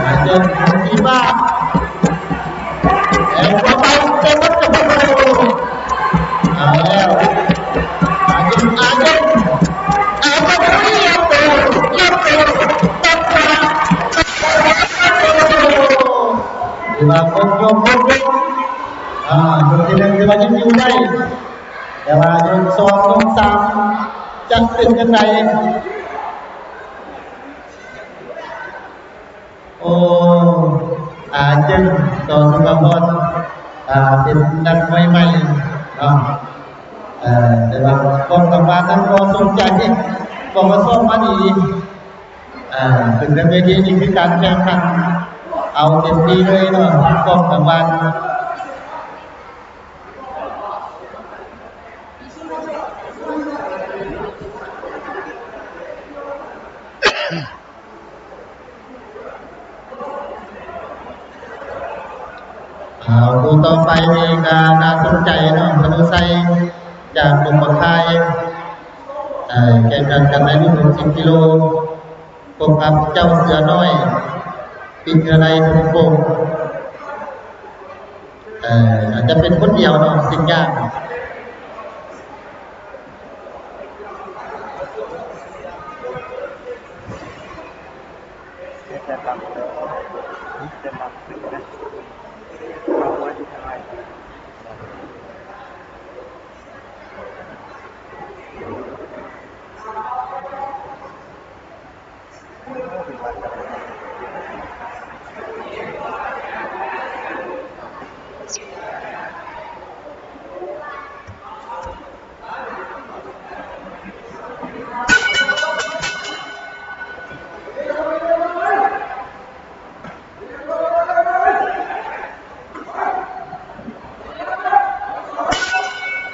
ອາເຈັນ ທີ່ວ່າ ແອນເຂົ້າໄປ ເຕັມເຂົ້າໄປ ເອົາແລ້ວ ອາເຈັນ ອາເຈັນ ອາເຈັນ ລຽບໂຕ ລຽບໂຕ ຕັດຂວາ ຖືວ່າຄົນຍົກ ຄົນຍົກ ອາ ຍົກທີໜຶ່ງຖືວ່າຍັງຢູ່ໄດ້ ແຕ່ວ່າຍົກສອງ ຍົກສາມ ຈະເປັນຈັ່ງໃດ? ໂອ້ ອາ ຈຶ່ງ ຕໍ່ສຸພາພອນ ອາ ເປັນນັກມວຍໃໝ່ເນາະ ເອີ ແຕ່ວ່າຄວາມສາມາດນັ້ນບໍ່ສົນໃຈ ບໍ່ມາຊ້ອມມາດີ ເອີ ຂຶ້ນເທິງເວທີນີ້ຄືການແຂ່ງຂັນ ເອົາເຕັມທີ່ເລີຍເນາະ ຄວາມສາມາດ. ເອົາ ຄູ່ຕໍ່ໄປນີ້ກະໜ້າສົນໃຈເນາະ ພະນຸໄຊ ຈາກດົງບັກຄາຍ ເອີ ແຂ່ງຂັນກັນໃນລຸ້ນຫົກສິບກິໂລ ພົບກັບເຈົ້າເສືອນ້ອຍ ປິດເຮືອໃນທຸງໂປ່ງ ເອີ ອາດຈະເປັນຄົນດຽວເນາະ ເປັນຍາກ.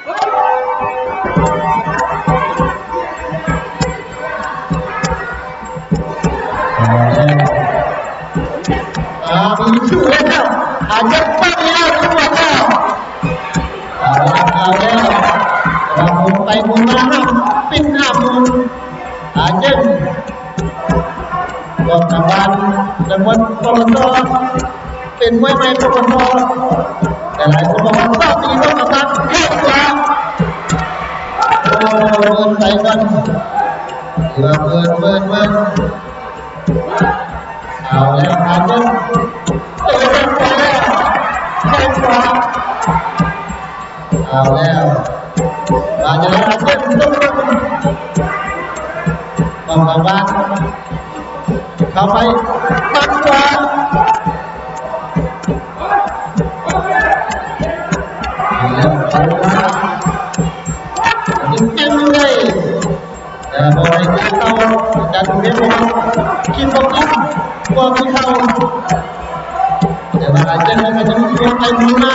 ໂອ້ ເອົາແລ້ວ ເອົາ ມີຊູແລ້ວ ອາເຈັນໄປແລ້ວ ເອົາແລ້ວ ເອົາແລ້ວ ເອົາແລ້ວ ໝູນໄປໝູນມາ ເປັນອາບຸນ ອາເຈັນ ກໍກຳລັງຈະໝົດ ປຕທ ເປັນມວຍໃໝ່ ປຕທ ຫຼາຍໆຄົນບອກວ່າຊອບດີ ປຕທ ແຂ້ງຂວາ ໂອ້ ເມີນໄປກ່ອນ ຖືວ່າເມີນ ເມີນ ເມີນ ເອົາແລ້ວ ອາເຈັນ ເຈີແຂ້ງຂວາແລ້ວ ແຂ້ງຂວາ ເອົາແລ້ວ ວ່າຈະໄດ້ ອາເຈັນ ຕ້ອງ ຕ້ອງລະວັງ ເຂົ້າໄປ ຕັດຂວາ ແລ້ວເຂົ້າມາ ຍິງເກັ່ງເລີຍ ແຕ່ບໍ່ໄດ້ກິນເຂົ້າ ຈັນເພັດ ກິນບໍ່ກິນ ບໍ່ກິນເຂົ້າ ແຕ່ວ່າຈັນເພັດກໍຍັງຕົວະໄປໝູນມາ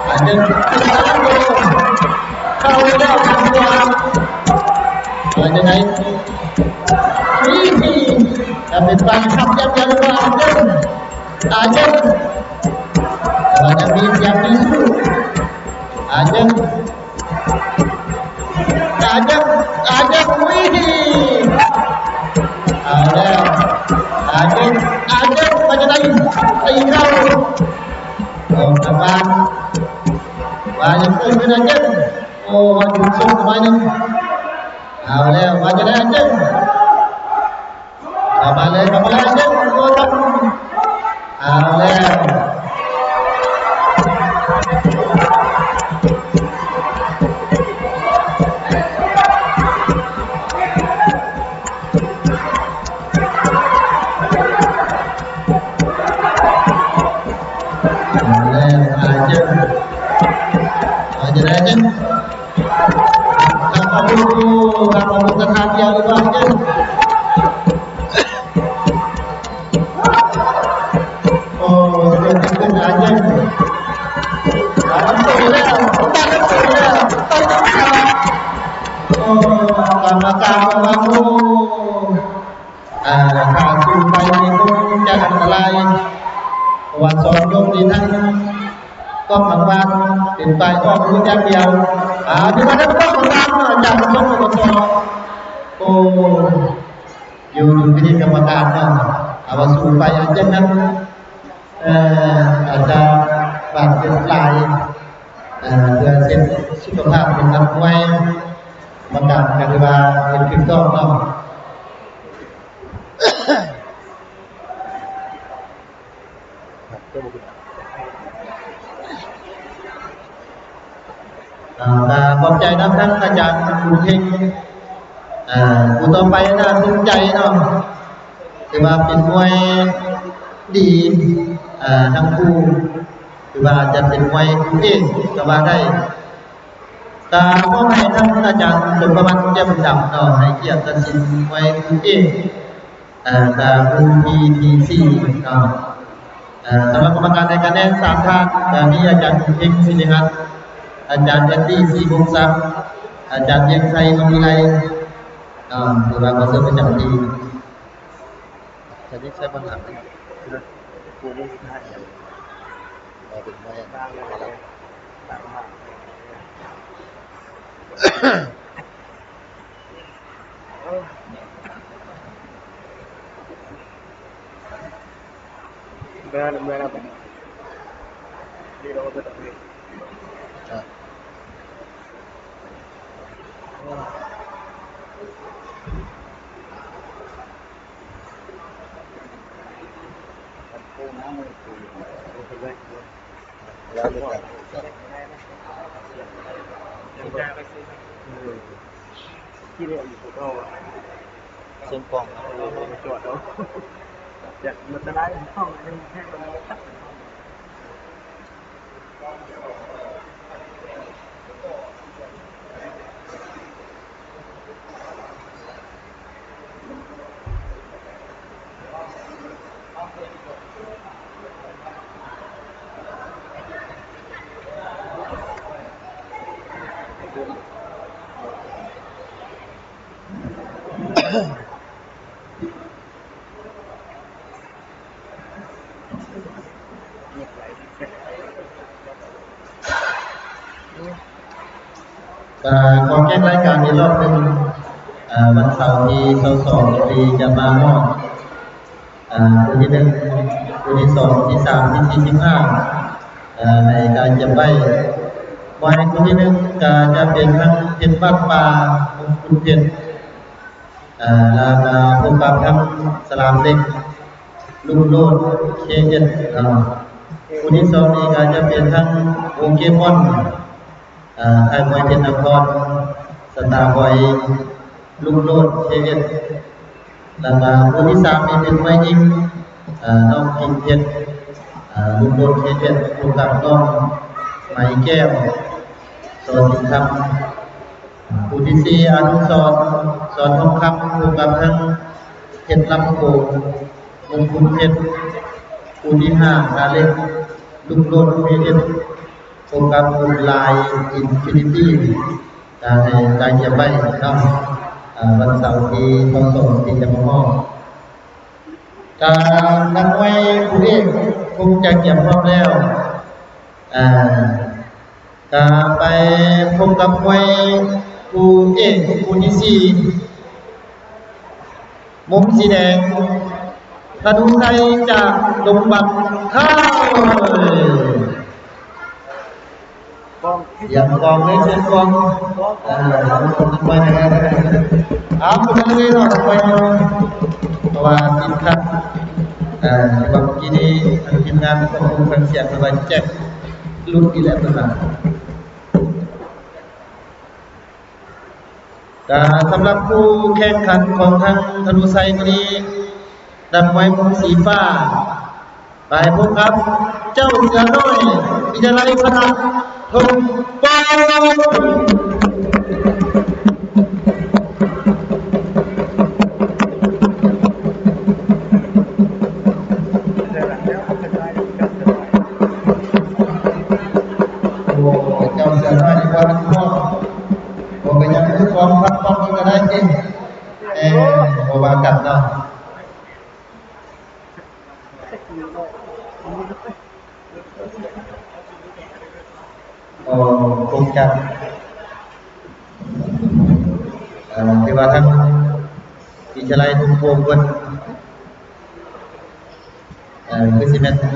ອາເຈັນ ເຂົ້າແລ້ວ ເຂົ້າແລ້ວ ເຂົ້າແລ້ວ ວ່າຈັ່ງໃດ ນີ້ ຈະເປັນການຂັດແຍ້ງກັນວ່າ ອາເຈັນ ອາເຈັນ ແຕ່ວ່າຍັງມີສຽງມີສູ້ ອາເຈັນ ອາເຈັນ ອາເຈັນ ວິທີ ເອົາແລ້ວ ອາເຈັນ ອາເຈັນ ວ່າຈະໄດ້ຕີເຂົ້າ ອອກຈາກບ້ານ ວ່າຍັງເກີດຂຶ້ນ ອາເຈັນ ໂອ້ ຫຸນສົ່ງໄປໜຶ່ງ ເອົາແລ້ວ ວ່າຈະໄດ້ ອາເຈັນ ເຂົ້າມາເລີຍ ເຂົ້າມາເລີຍ ເອົາແລ້ວ ເອົາແລ້ວ ອາເຈັນ ວ່າຈະໄດ້ ອາເຈັນ ທາງຂອງຜູ້ ທາງຂອງຜູ້ສະຖານດຽວ ຫຼືວ່າ ໂອ້ ເກີດຂຶ້ນ ອາເຈັນ ຕາມຕົວແລ້ວ ຕາມຕົວແລ້ວ ຕາມຕົວແລ້ວ ໂອ້ ກຳມະການບອກວ່າ ໂອ້ ອ່າ ຖ້າສູ້ໄປນີ້ຄົງຈະອັນຕະລາຍ ເພາະວ່າສອງຍົກນີ້ທັງກ້ອງຫາງວານເປັນຝ່າຍອອກອາວຸດຢ່າງດຽວ ອ່າ ຖືວ່າໄດ້ປ້ອງກັນເນາະ ຈາກສະໂມສອນ ໂອ້ ຢູ່ ຢູ່ທີ່ກຳມະການເນາະ ຖ້າວ່າສູ້ໄປອາດຈະນັ້ນ ເອີ ອາດຈະບາດເຈັບຫຼາຍ ເອີ ເພື່ອເຊັບສຸຂະພາບຂອງນັກມວຍ ກຳມະການກໍຖືວ່າເຮັດຖືກຕ້ອງເນາະ. ອ່າ ກໍຂອບໃຈນຳທາງອາຈານບຸນເພັງ ອ່າ ຄູ່ຕໍ່ໄປໜ້າສົນໃຈເນາະ ຖືວ່າເປັນມວຍດີ ອ່າ ທັງຄູ່ ຖືວ່າຈະເປັນມວຍຄູ່ເອກກໍວ່າໄດ້ ກໍຂໍໃຫ້ທາງອາຈານສົມປະວັດ ແກ້ວບຸນດຳເນາະ ໃຫ້ກຽດຕັດສິນມວຍຄູ່ເອກ ເອີ ກໍຄູ່ທີທີສີ່ເນາະ ເອີ ສຳລັບກຳມະການໃຫ້ຄະແນນສາມທ່ານ ກໍມີອາຈານເພັງ ສິລິຮັດ ອາຈານແອັດດີ້ ສີວົງສັກ ອາຈານວຽງໄຊ ນອງວິໄລ ເນາະ ຖືວ່າຂໍເຊີນປະຈຳທີ່. ຈະຍິງໃສ່ບັນຫານ ເຊິ່ງກ້ອງ ຈອດເອົາ ຢາກມັນຕະລາຍຫ້ອງ ໃຫ້ມັນ ກໍຂໍແຈ້ງລາຍການອີກຮອບໜຶ່ງ, ເອີ ວັນເສົາທີຊາວສອງນີ້ຈະມາຮອດ ອ່າ ຄູ່ທີໜຶ່ງ, ຄູ່ທີສອງ, ທີສາມ, ທີສີ່, ທີຫ້າ ເອີ ໃຫ້ການກຽມໄວ້. ໝາຍຄູ່ທີໜຶ່ງກະຈະເປັນທັງເພັດບ້ານປ່າ ມຸງຄຸນເພັດ ເອີ ແລ້ວກະພົບກັບທັງສະຫຼາມເຫຼັກ ລຸງໂລດ ເຄເອັດ ເນາະ. ຄູ່ທີສອງນີ້ກະຈະເປັນທັງໂປເກມອນ ອ່າ ຄ້າຍມວຍເພັດນະຄອນ ສະຕາບອຍ ລຸງໂລດ ເຄເອັດ ແລ້ວກະຄູ່ທີສາມນີ້ເປັນມວຍຍິງ ອ່າ ນ້ອງກິ່ງເພັດ ອ່າ ລຸງໂລດ ເຄເອັດ ພົບກັບນ້ອງໄມແກ້ວ ສໍສິງຄຳ. ຄູ່ທີສີ່ ອະນຸສອນ ສອນທອງຄຳ ພົບກັບທັງເພັດລຳໂຂງ ມຸງຄຸນເພັດ. ຄູ່ທີຫ້າ ທາເລັກ ລຸງໂລດ ເຄເອັດ ພົບກັບບຸນຫຼາຍ ອິນຟິນິຕີ້ ກະໃຫ້ການກຽມໄວ້ເນາະ ເອີ ວັນເສົາທີຊາວສອງທີ່ຈະມາຮອດ. ກະນັກມວຍຄູ່ເອກຄົງຈະກຽມພ້ອມແລ້ວ ເອີ ກະໄປພົບກັບມວຍຄູ່ເອກຄູ່ທີສີ່ ມຸມສີແດງ ທະນູໄຊຈາກດົງບັກ ທ້າວ ກອງ ສຽງກອງເລີຍ ສຽງກອງ ເອີ ເອົາ ເອົາ ເອົາ ເອົາ ເອົາ ເອົາ ເອົາ ເພາະວ່າຕິດຂັດ ເອີ ວ່າເມື່ອກີ້ນີ້ທາງທີມງານຄວບຄຸມເຄື່ອງສຽງເພິ່ນວ່າແຈັກຫຼຸດອີກແລ້ວເພິ່ນວ່າ. ກະສຳລັບຜູ້ແຂ່ງຂັນຂອງທາງທະນູໄຊມື້ນີ້ ນັກມວຍມຸມສີຟ້າ ໄປພົບກັບເຈົ້າເສືອນ້ອຍ ວິທະຍາໄລພະນະທົງປ້ອງ. ໂອ້ ເຈົ້າເສືອນ້ອຍນີ້ບໍ່ທັນພ້ອມ ບໍ່ເປັນຫຍັງ ຄືຄວາມພັກຜ່ອນມັນກໍໄດ້ຕິ ເອີ ບໍ່ວ່າກັນເນາະ. ໂອ້ ຄົງຈະ ເອີ ທີ່ວ່າທາງວິທະຍາໄລທຸງໂປ່ງເພິ່ນ ເອີ ຄືຊິແມ່ນ ກະ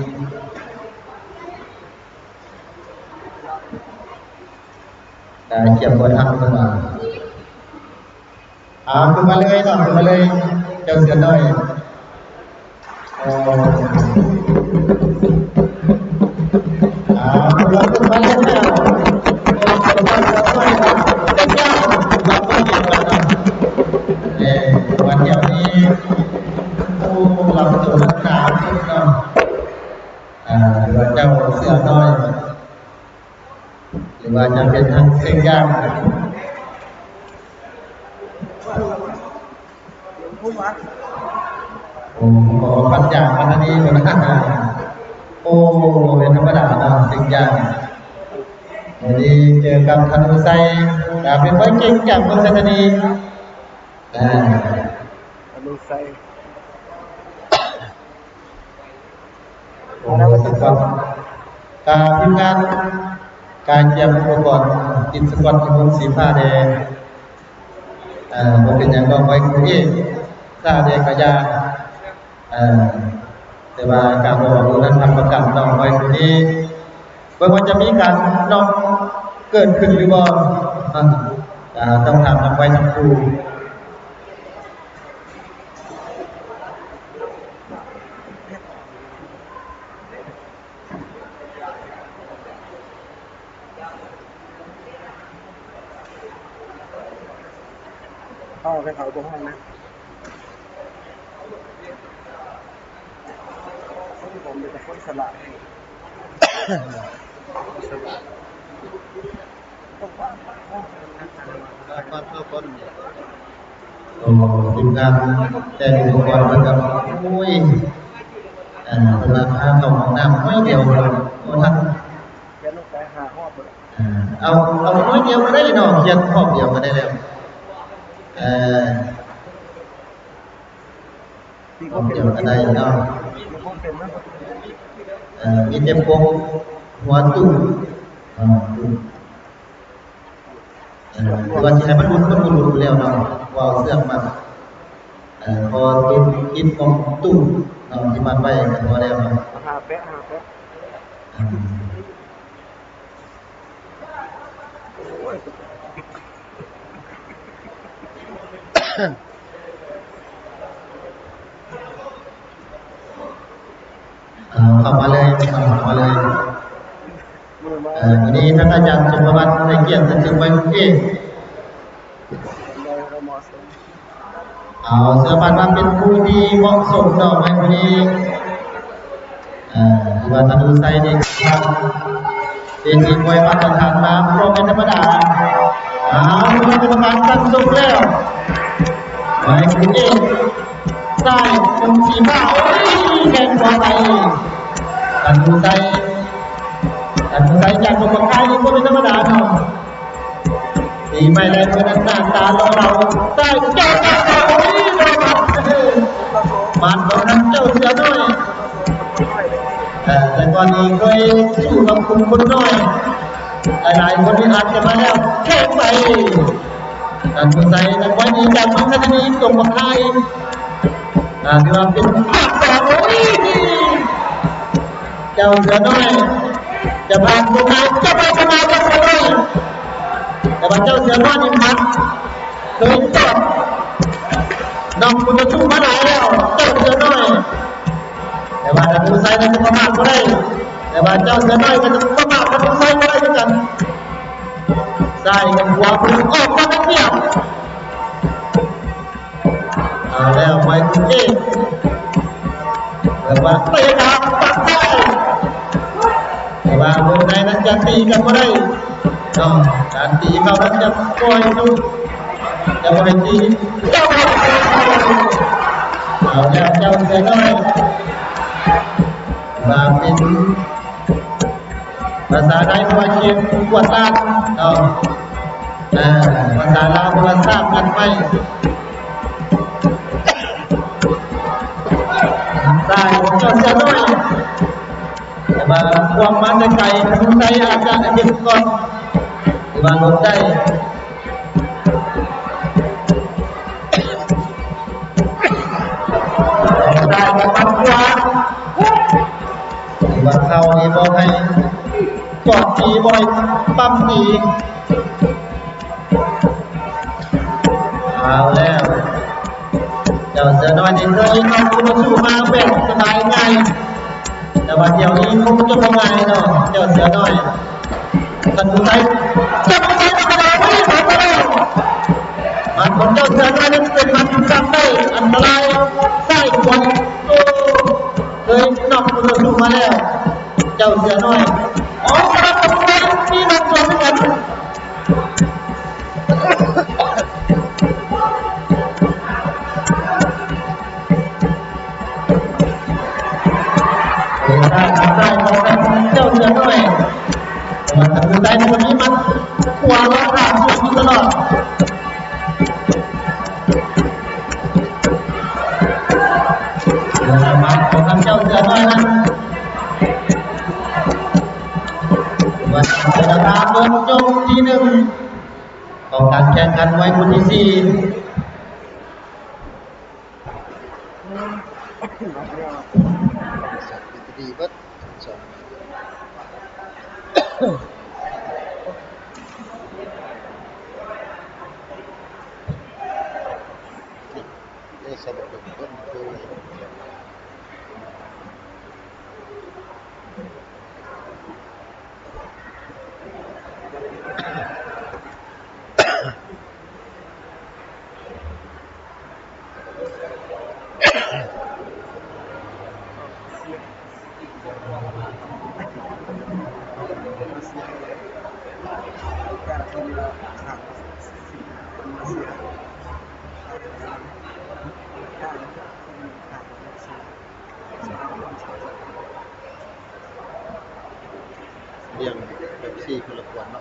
ກຽມບໍ່ທັນເພິ່ນວ່າ. ເອົາ ຂຶ້ນມາເລີຍເນາະ ຂຶ້ນມາເລີຍ ເຈົ້າເສືອນ້ອຍ. ເອົາ ເອົາ ຂຶ້ນມາເລີຍເນາະ. ເອີ ມາທ່ຽວນີ້ ໂອ້ ລຳໂຕໜາເນາະ. ເອີ ເຈົ້າເສືອນ້ອຍ ຫຼືວ່າຈະເປັນທາງເສັງຢາງ. ໂອ້ ຂອງປັນຍາມາທາງນີ້ພຸ້ນນະ. ໂອ້ ບໍ່ແມ່ນທຳມະດາເນາະ ເສັງຢາງ. ມື້ນີ້ເຈີກັບທະນູໄຊ ກະເປັນມວຍເກັ່ງຈາກເມືອງໄຊທານີ. ອ່າ ທະນູໄຊ. ໂອ້ ສະກອດ ກະທີມງານກະກຽມອຸປະກອນຕິດສະກອດໃຫ້ວົງສີຟ້າແດ່. ເອີ ບໍ່ເປັນຫຍັງດອກ ໄວ້ຄູ່ເອກ ຊ້າແດ່ກະຢ່າ. ເອີ ແຕ່ວ່າກະບໍ່ອອກໂຕນັ້ນຮັບປະກັນດອກ ໄວ້ຄູ່ນີ້ ເບິ່ງວ່າຈະມີການນັອກເກີດຂຶ້ນຫຼືບໍ່ ເອີ ຕ້ອງຖາມນຳໄວ້ທັງຄູ່. ເອົາໄປເຂົາບໍ່ຮ້ອງນະ ຄົນຂອງເປັນແຕ່ຄົນສະຫຼາດ. ໂອ້ ທີມງານແຕ່ງອຸປະກອນເພິ່ນກໍ ໂອ້ຍ ເອີ ເວລາພາເຂົ້າຫ້ອງນ້ຳໜ້ອຍດຽວ ບໍ່ທັນ ຂຽນລົງໄປຫ້າຮອບເບິດ ເອີ ເອົາ ເອົາໜ້ອຍດຽວກໍໄດ້ເນາະ ຂຽນຂອບດຽວກໍໄດ້ແລ້ວ ເອີ ຂອບດຽວກໍໄດ້ເນາະ ເອີ ມີແຕ່ປົກຫົວຕູ້ ເອີ ຕູ້ ເອີ ວ່າຊິໃຫ້ມັນຫຼຸດ ມັນບໍ່ຫຼຸດແລ້ວເນາະ ເວົ້າເຊື່ອງມັນ ເອີ ພໍຕິດ ຕິດຂອງຕູ້ເນາະ ທີ່ມັດໄວ້ກໍພໍແລ້ວເນາະ ຫາແປະ ຫາແປະ ເອີ. ເອີ ເຂົ້າມາເລີຍ ເຂົ້າມາເລີຍ ເອີ ມື້ນີ້ທ່ານອາຈານສົມປະວັດ ໃຫ້ກຽດເປັນເຊິ່ງໄວ້ເອງ. ເອົາ ເຊື່ອໝັ້ນວ່າເປັນຜູ້ທີ່ເໝາະສົມເນາະ ໃນມື້ນີ້ ເອີ ຖືວ່າທະນູໄຊນີ້ ເປັນມວຍມາດຕະຖານມາບໍ່ແມ່ນທຳມະດາ ເອົາ ຖືວ່າເປັນການຕັ້ງສົມແລ້ວ ໄປເອກ ຊ້າຍ ກົງສີຟ້າ ໂອ້ຍ ແຂ້ງຂວາໄປ ທະນູໄຊ ທະນູໄຊຈາກກົງບັກຄາຍນີ້ບໍ່ແມ່ນທຳມະດາເນາະ. ຕີໄມ້ໄດ້ເມື່ອນັ້ນໜ້າຕາຫຼໍ່ເຫຼົ່າ ຊ້າຍເຈົ້າ ໂອ້ຍ ໂດນໝັດ ໝັດຂອງທາງເຈົ້າເສືອນ້ອຍ ເອີ ແຕ່ກ່ອນນີ້ເຄີຍສູ້ກັບຂຸນພົນນ້ອຍ ຫຼາຍໆຄົນນີ້ອາດຈະມາແລ້ວ ແຂ້ງໄປ ທະນູໄຊ ນັກມວຍດີຈາກເມືອງໄຊທານີ ກົງບັກຄາຍ ອ່າ ຖືວ່າເປັນພາບສອງ ໂອ້ຍ ເຈົ້າເສືອນ້ອຍ ຈະຜ່ານຕົວໄປ ຈະໄປທຳລາຍເຈົ້າເສືອນ້ອຍ ແຕ່ວ່າເຈົ້າເສືອນ້ອຍນີ້ມັນເຄີຍຕອດນອກຄູ່ຕໍ່ສູ້ມາຫຼາຍແລ້ວ ເຈົ້າເສືອນ້ອຍ ແຕ່ວ່າທະນູໄຊນັ້ນຈະປະມາດບໍ່ໄດ້ ແຕ່ວ່າເຈົ້າເສືອນ້ອຍກໍຈະປະມາດທະນູໄຊບໍ່ໄດ້ຄືກັນ ຊ້າຍກັບຂວາ ຜູ້ໜຶ່ງອອກມາໄດ້ປຽບ. ເອົາແລ້ວ ໄມເຄິນ ເອກ ແບບວ່າເຕະຂາປັກໃສ່ ແຕ່ວ່າວົງໃນນັ້ນຈະຕີກັນບໍ່ໄດ້ເນາະ ການຕີເຂົ້ານັ້ນຈະປ່ອຍສຸດ ຈະບໍ່ໃຫ້ຕີ ເຈົ້າ ເອົາແລ້ວ ເຈົ້າເສືອນ້ອຍ ມາເປັນ ພາສາໄທເອີ້ນວ່າເຂດກວດລາດເນາະ ເອີ ພາສາລາວເອີ້ນວ່າສາມກັນໄປ ຊ້າຍຂອງເຈົ້າເສືອນ້ອຍ ແຕ່ວ່າຄວາມມາແຕ່ໄກ ທະນູໄຊອາດຈະເຫັນກ່ອນ ຫຼືວ່າຫຼົບໄດ້ ໄດ້ມາປັດຂວາ ວ່າເຂົ້ານີ້ບໍ່ໃຫ້ກອດຕີ ບໍ່ໃຫ້ປ້ຳຕີ ເອົາແລ້ວ ເຈົ້າເສືອນ້ອຍນີ້ເຄີຍເອົາຄູ່ຕໍ່ສູ້ມາແບບສະບາຍງ່າຍ ແຕ່ວ່າດຽວນີ້ຄົງຈະບໍ່ງ່າຍເນາະ ເຈົ້າເສືອນ້ອຍ ທະນູໄຊ ທະນູໄຊ ທຳມະດາບໍ່ໄດ້ ໝັດຂອງເຈົ້າເສືອນ້ອຍນັ້ນເປັນໝັດທີ່ຈຳໄດ້ອັນຕະລາຍ ຊ້າຍຂວາ ໂອ້ ເຄີຍນອກຄູ່ຕໍ່ສູ້ມາແລ້ວ ເຈົ້າເສືອນ້ອຍ ໂອ້ ສຳລັບທະນູໄຊ ມີໝັດສວນຄືກັນ. ເອີ ທາງຊ້າຍຂອງເຈົ້າເສືອນ້ອຍ ແຕ່ວ່າທາງຊ້າຍຄົນນີ້ມັນຂວາລອດທາງຢູ່ຕະຫຼອດ ແລ້ວມາຂອງທາງເຈົ້າເສືອນ້ອຍນັ້ນ ວ່າຈະໄດ້ເບິ່ງຈົບທີໜຶ່ງ ຂອງການແຂ່ງຂັນມວຍຄູ່ທີສີ່. ຽງເປັບຊີຄົນລະຂວດເນາະ.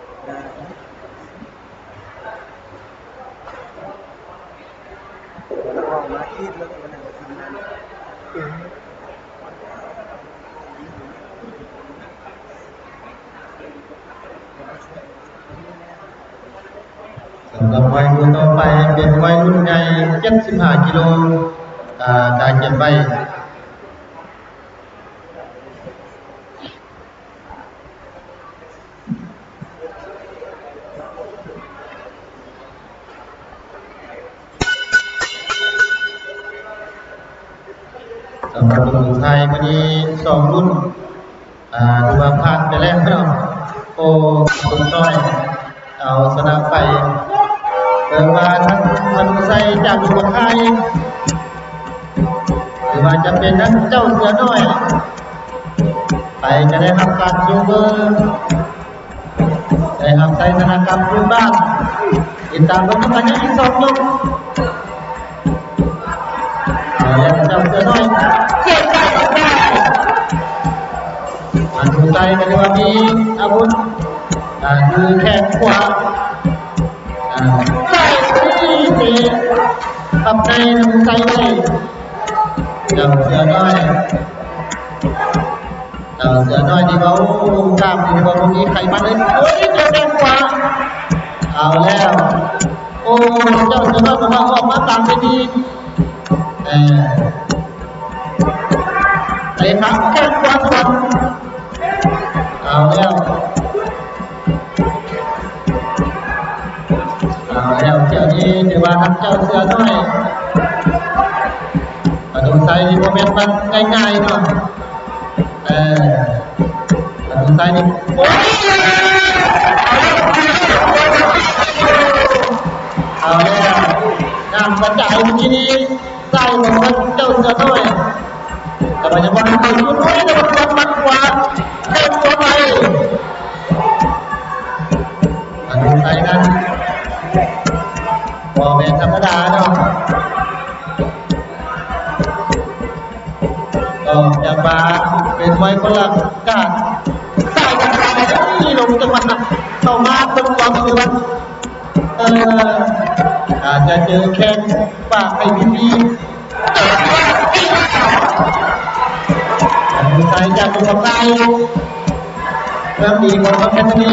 ສຳລັບມວຍຄູ່ຕໍ່ໄປເປັນມວຍລຸ້ນໃຫຍ່ ເຈັດສິບຫ້າກິໂລ ອາ ກາກຽມໄວ. ສຳລັບຜູ້ຊາຍມື້ນີ້ສອງລຸ້ນ ອາ ຖືວ່າຜ່ານໄປແລ້ວເນາະ. ໂອ້ ລຸ້ນນ້ອຍເອົາຊະນະໄປ ເບິ່ງວ່າທັງທະນູໄຊຈາກດົງບັກຄາຍ ຫຼືວ່າຈະເປັນທັງເຈົ້າເສືອນ້ອຍ ໃຜຈະໄດ້ຮັບການຈູງມື ໄດ້ຮັບໄຊຊະນະກັບຄືນບ້ານ. ຕິດຕາມເບິ່ງນຳກັນອີກສອງຍົກ. ເອົາແລ້ວ ເຈົ້າເສືອນ້ອຍ ເສຍບໄປ ທະນູໄຊກໍຖືວ່າມີອາວຸດ ອາ ຄືແຂ້ງຂວາ ອາ ໄລ່ຕີເຕະປັບໃນທະນູໄຊໄດ້ ເຈົ້າເສືອນ້ອຍ. ເຈົ້າເສືອນ້ອຍນີ້ວ່າ ໂອ້ ກາມນີ້ວ່າບໍ່ມີໃຜມາເລີຍ. ໂອ້ຍ ເຈົ້າແຂ້ງຂວາ ເອົາແລ້ວ. ໂອ້ ເຈົ້າເສືອນ້ອຍກໍວ່າອອກມາກາງເວທີ ເອີ ເຕະຂາແຂ້ງຂວາສວນ. ເອົາແລ້ວ ເອົາແລ້ວ ເຈົ້ານີ້ຖືວ່າທັງເຈົ້າເສືອນ້ອຍ ທະນູໄຊນີ້ບໍ່ແມ່ນວ່າງ່າຍໆເນາະ. ເອີ ທະນູໄຊນີ້ ໂອ້ຍ ເອົາແລ້ວ ນ້ຳກະຈາຍເມື່ອກີ້ນີ້ ຊ້າຍຂອງເຈົ້າເສືອນ້ອຍ ແຕ່ວ່າຍັງບໍ່ທັນໄດ້ຢຸດ ໂອ້ຍ ແຕ່ວ່າຄວາມມັນຂວາ ເຕັມຕົວໄປ ທະນູໄຊນັ້ນ ບໍ່ແມ່ນທຳມະດາເນາະ. ອອກຈາກບາ ເປັນມວຍຄົນລະກາດ ຊ້າຍກັນໄປ ລົງຈັງຫວະເຂົ້າມາເບິ່ງຄວາມເຊື່ອ ເອີ ອາດຈະເຈີແຂ້ງປາກໃຫ້ດີໆ ທະນູໄຊຈາກກົງກຳໄຊ ເລື່ອງດີຂອງຄຳແພນທະນີ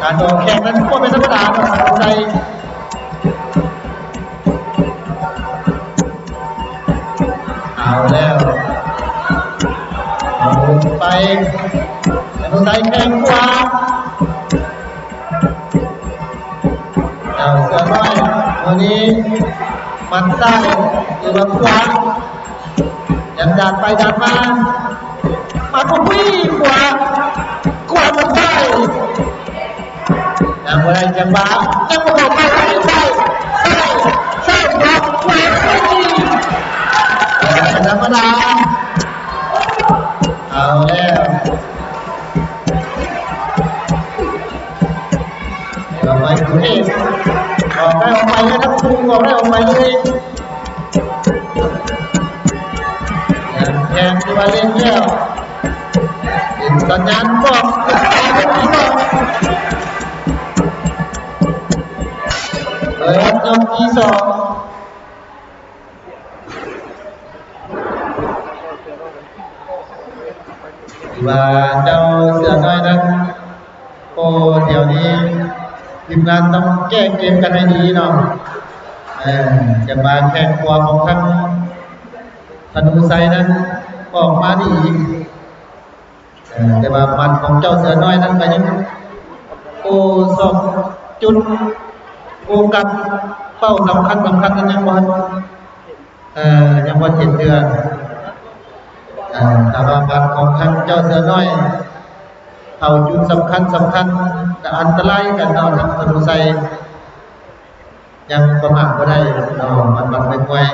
ການອອກແຂ້ງນັ້ນບໍ່ແມ່ນທຳມະດາຂອງທະນູໄຊ. ເອົາແລ້ວ ເອົາໄປ ທະນູໄຊແຂ້ງຂວາ ເຈົ້າເສືອນ້ອຍ ມື້ນີ້ໝັດຊ້າຍ ຫຼືວ່າຂວາ ຍັງດາດໄປດາດມາ ມາ ໂອ້ຍ ຂວາ ຂວາ ມັນໄດ້ ຍັງບໍ່ໄດ້ຈັງຫວະ ຍັງບໍ່ເຂົ້າໄປ ໄດ້ ໄດ້ ໄດ້ ຂວາ ຂວາ ບໍ່ທຳມະດາ ເອົາແລ້ວ ເອົາໄປ ເອ ອອກໄດ້ອອກໄປເລີຍ ທັງຄູ່ອອກໄດ້ອອກໄປເລີຍ ແຂງທີ່ວ່າເລັ່ງແລ້ວ ເປັນສັນຍານບອກ ເປີດຍົກທີສອງ ຖືວ່າເຈົ້າເສືອນ້ອຍນັ້ນ ໂອ້ ດຽວນີ້ທີມງານຕ້ອງແກ້ເກມກັນໃຫ້ດີເນາະ ເອີ ຈັງຫວະແຂ້ງຂວາຂອງທາງທະນູໄຊນັ້ນອອກມາດີ ເອີ ແຕ່ວ່າໝັດຂອງເຈົ້າເສືອນ້ອຍນັ້ນກໍຍັງ ໂອ້ ສອງຈຸດໂຟກັສເປົ້າສຳຄັນໆນັ້ນຍັງບໍ່ທັນ ເອີ ຍັງບໍ່ເຫັນເທື່ອ ເອີ ຖ້າວ່າໝັດຂອງທາງເຈົ້າເສືອນ້ອຍເຂົ້າຈຸດສຳຄັນໆ ກໍອັນຕະລາຍກັນເນາະ ທາງທະນູໄຊ ຍັງປະໝາດບໍ່ໄດ້ເນາະ ມັນບັດໄວໆ.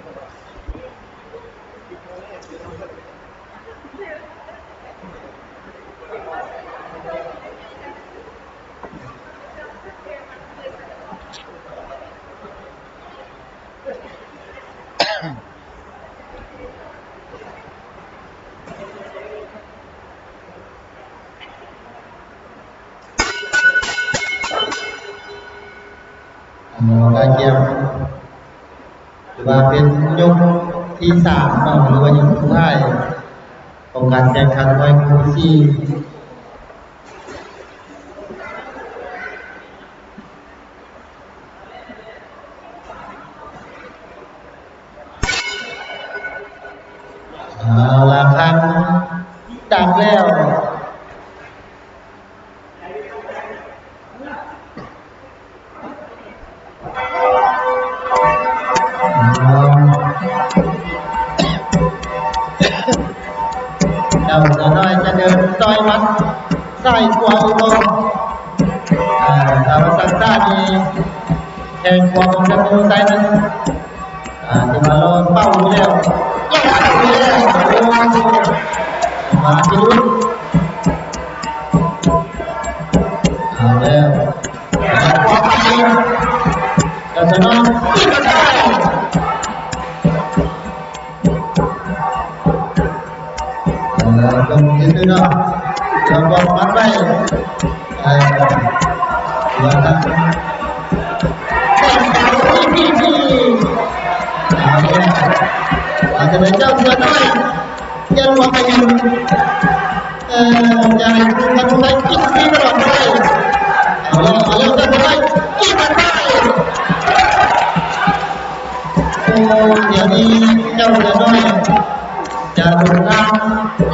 ໂ ກະກຽມ ຖືວ່າເປັນຍົກທີສາມເນາະ ຫຼືວ່າຍົກສຸດທ້າຍຂອງການແຂ່ງຂັນມວຍຄູ່ຊີ. ເອົາລະ ຄັນດັງແລ້ວ. ເຈົ້າເສືອນ້ອຍຈະເດີນຕ່ອຍໝັດຊ້າຍຂວາຢູ່ບໍ່? ເອີ ຖ້າວ່າສັກຊ້ານີ້ ແຂ້ງຂວາຂອງຈັນໂທໄຊນັ້ນ ອ່າ ທີ່ວ່າລໍເປົ້າຢູ່ແລ້ວ ລໍເປົ້າຢູ່ແລ້ວ ໂອ້ ມາທີ່ລຸ້ນ ເອົາແລ້ວ ການສະໜອງ ເອີ ເບິ່ງຊື່ໆເນາະ ລະວັງມັດໄວ້ ເອີ ວ່າ ເອົາແລ້ວ ວ່າຈະໄດ້ເຈົ້າເສືອນ້ອຍ ຢ່າລວມໄປຢູ່ ເອີ ຢ່າໃຫ້ທະນູໄຊກິນຟຣີຕະຫຼອດໄປ. ເອົາແລ້ວ ເອົາແລ້ວ ເຈົ້າເສືອນ້ອຍກິນມັນໄປ. ໂອ້ ດຽວນີ້ເຈົ້າເສືອນ້ອຍຈະລົງທາງ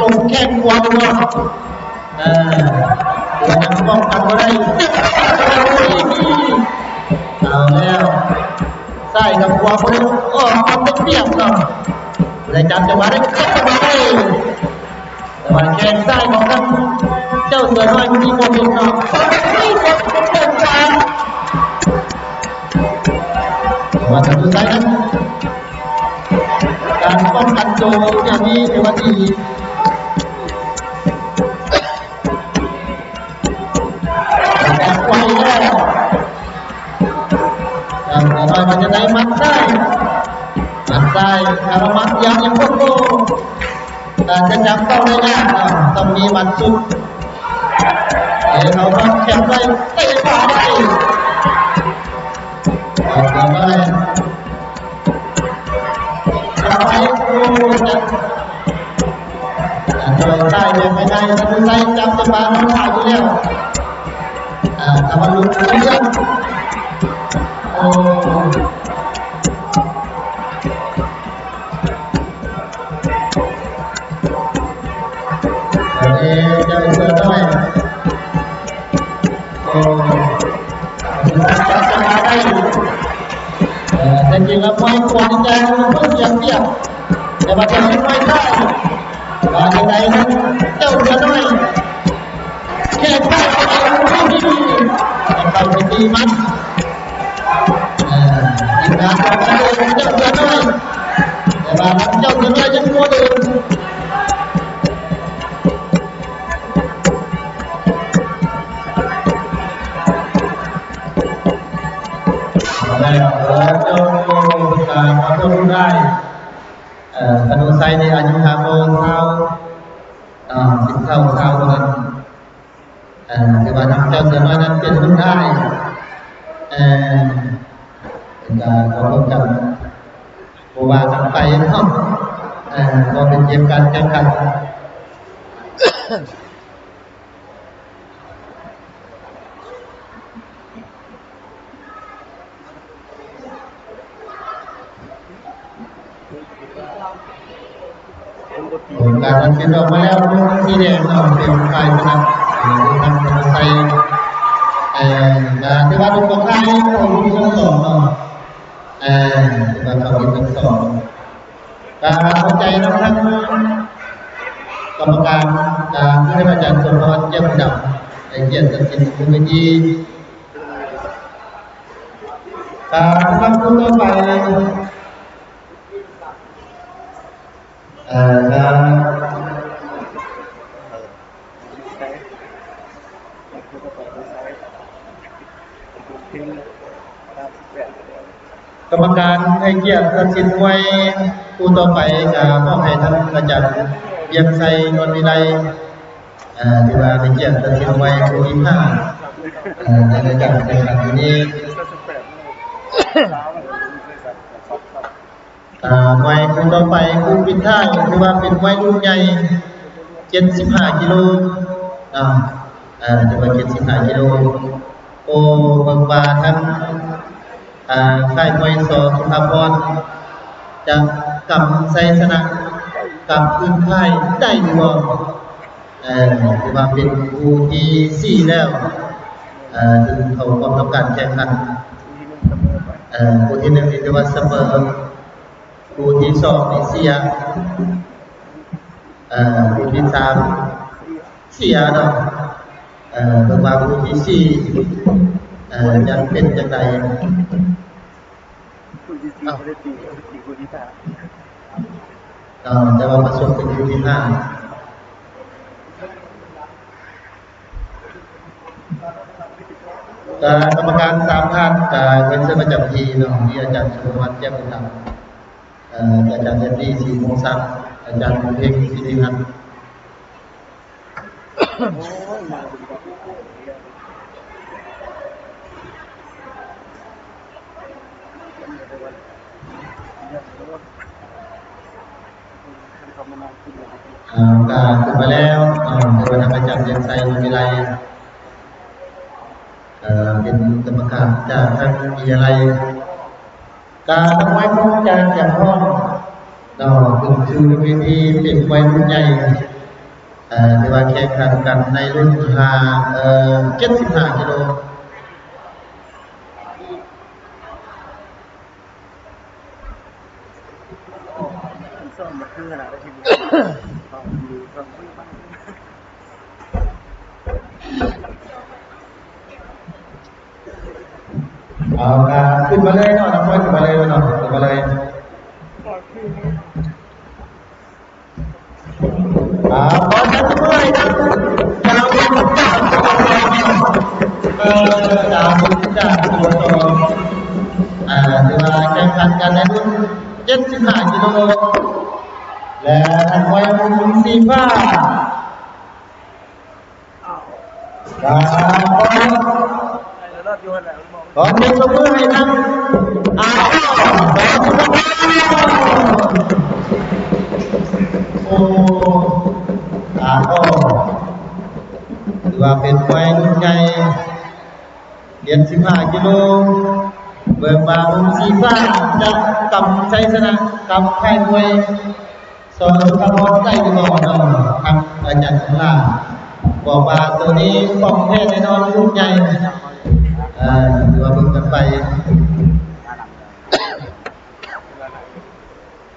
ລົງແຂ້ງຂວາບໍ່? ເອີ ແລ້ວຍັງປ້ອງກັນບໍ່ໄດ້ ເອົາແລ້ວ ຊ້າຍກັບຂວາບໍ່ໄດ້ອອກຄວາມໄດ້ປຽບເນາະ ໄດ້ຈັບຈັງຫວະໄດ້ ຈັບຈັງຫວະໄດ້ ແຕ່ວ່າແຂ້ງຊ້າຍຂອງທາງເຈົ້າເສືອນ້ອຍຜູ້ນີ້ບໍ່ເຫັນເນາະ ແຕ່ວ່າສັດຕູໄຊນັ້ນ ການປ້ອງກັນໂຕຢ່າງນີ້ຖືວ່າດີ. ໄປແລ້ວ ເອີ ເອົາໄປ ມັນຈະໄດ້ໝັດຊ້າຍ ໝັດຊ້າຍ ຄາລະໝັດ ຍັງ ຍັງຄົງໂຕ ອາດຈະຈັບຕ້ອງໄດ້ຍາກ ຕ້ອງມີໝັດຊຸດ ເຕະເຂົ້າປາກ ແຄບໄວ້ ເຕະຂວາໄດ້ ເອົາໄປ ເຂົ້າໄປ ໂອ້ ຈັບ ອ່າ ໂດຍຊ້າຍແບບງ່າຍໆ ສັດຕູໄຊຈັບຈັງຫວະນ້ອງຂາຢູ່ແລ້ວ ອ່າ ທຳມະລຸດເລື່ອງ ໂອ້ ເອີ ເຈົ້າເສືອນ້ອຍ ໂອ້ ຈັບຈັງຫວະໄດ້ ເອີ ແຕ່ຈິງແລ້ວມວຍຂວານີ້ຈະເປັນຄົນເສຍປຽບ ແຕ່ວ່າເຈົ້າເສືອນ້ອຍໄດ້ ວ່າຈັ່ງໃດນັ້ນ ເຈົ້າເສືອນ້ອຍ ແຂ້ງຂວາເຂົ້າໄປທີ່ ເຂົ້າໄປຕີມັນ ເອີ ທີມງານຂອງເຈົ້າເສືອນ້ອຍ ແຕ່ວ່າເຈົ້າເສືອນ້ອຍຍັງບໍ່ເດີນ ເອົາແລ້ວ ເອີ ເຈົ້າ ເອີ ຂະໜູໄຊນີ້ອາຍຸຫາກບໍ່ຊາວ ເອີ ສິບເກົ້າ ຊາວເທົ່ານັ້ນ ເອີ ຖືວ່າທາງເຈົ້າເສືອນ້ອຍນັ້ນເປັນລຸ້ນທ້າຍ ເອີ ເປັນການເຂົ້າພົບກັນ ບໍ່ວ່າກັນໄປເນາະ ເອີ ກໍເປັນເກມການແຂ່ງຂັນ. ຜົນການຕັດສິນອອກມາແລ້ວ ທາງສີແດງເນາະ ເປັນຝ່າຍຊະນະ ເອີ ທາງທະນູໄຊ ເອີ ກະຖືວ່າລູກຂອງໄທເຂົ້າລຸ້ນທີສອງເນາະ ເອີ ຖືວ່າເຂົ້າລຸ້ນທີສອງ ກະຂອບໃຈນຳທາງກຳມະການ ກະຄືທ່ານອາຈານສົມພອນ ແກ້ວດຳ ໃຫ້ກຽດຕັດສິນຢູ່ເວທີ ອ່າ ສຳລັບຄູ່ຕໍ່ໄປ ເອີ ກຳມະການໃຫ້ກຽດຕັດສິນມວຍຄູ່ຕໍ່ໄປ ກະມອບໃຫ້ທ່ານອາຈານ ວຽງໄຊ ນວນວິໄລ ເອີ ຖືວ່າໃຫ້ກຽດຕັດສິນມວຍຄູ່ທີຫ້າ ເອີ ໃນການແຂ່ງຂັນຄັ້ງນີ້. ອ່າ ມວຍຄູ່ຕໍ່ໄປ ຄູ່ປິດທ້າຍ ຖືວ່າເປັນມວຍລຸ້ນໃຫຍ່ ເຈັດສິບຫ້າກິໂລ ເນາະ ເອີ ຖືວ່າເຈັດສິບຫ້າກິໂລ. ໂອ້ ເບິ່ງວ່າທາງ ອ່າ ຄ້າຍມວຍ ສ ສຸພາພອນ ຈະກຳໄຊຊະນະກັບຄືນຄ້າຍໄດ້ຫຼືບໍ່? ເອີ ຖືວ່າເປັນຄູ່ທີສີ່ແລ້ວ ເອີ ທີ່ເຂົ້າຮ່ວມກັບການແຂ່ງຂັນ. ເອີ ຄູ່ທີໜຶ່ງນີ້ຖືວ່າສະເໝີ, ຄູ່ທີສອງນີ້ເສຍ, ເອີ ຄູ່ທີສາມເສຍເນາະ. ເອີ ເບິ່ງວ່າຄູ່ທີສີ່ ເອີ ຈະເປັນຈັ່ງໃດ? ຄູ່ທີສີ່ບໍ່ໄດ້ຕີ ຕີຄູ່ທີສາມ ເອີ ແຕ່ວ່າປະສົບເປັນຄູ່ທີຫ້າ. ກະກຳມະການສາມທ່ານ ກະຮຽນເຊີນປະຈຳທີ່ເນາະ ມີອາຈານສຸພະວັນ ແຈ່ມບຸນທຳ, ເອີ ອາຈານແດນດີ້ ສີວົງສັກ, ອາຈານພົງເພັງ ສິລິຮັດ. ອ່າ ກະຂຶ້ນມາແລ້ວ ເອີ ເທວະດາອາຈານວຽງໄຊ ວິໄລ ເອີ ເປັນກຳມະການຈາກທາງວິທະຍາໄລ. ກະນັກມວຍພວມຈະກຽມພ້ອມເນາະ ຂຶ້ນສູ່ເວທີເປັນມວຍລຸ້ນໃຫຍ່ ເອີ ທີ່ວ່າແຂ່ງຂັນກັນໃນລຸ້ນຫ້າ ເອີ ເຈັດສິບຫ້າກິໂລ. ເອົາລະ ຂຶ້ນມາເລີຍເນາະ ນັກມວຍ ຂຶ້ນມາເລີຍເນາະ ຂຶ້ນມາເລີຍ. ອ່າ ຂໍຈັບມືໃຫ້ກັບດາວບຸນຈາກ ເອີ ດາວບຸນຈາກ ອ່າ ຖືວ່າແຂ່ງຂັນກັນໃນລຸ້ນເຈັດສິບຫ້າກິໂລ ແລະ ນັກມວຍມຸມສີຟ້າ ອ່າ ຂໍ ຂໍເປັນຕົບມືໃຫ້ນຳ ອ່າ ໂອ້ ອ່າ ໂອ້ ຖືວ່າເປັນມວຍລຸ້ນໃຫຍ່ ເຈັດສິບຫ້າກິໂລ ເບິ່ງວ່າມຸມສີຟ້າຈະກຳໄຊຊະນະກັບຄ້າຍມວຍ ສ ສຸພາພອນໄດ້ຫຼືບໍ່ເນາະ? ທາງອາຈານຄຳຫຼ້າບອກວ່າໂຕນີ້ຂອງແທ້ແນ່ນອນ ລຸ້ນໃຫຍ່ ເອີ ຖືວ່າເບິ່ງກັນໄປ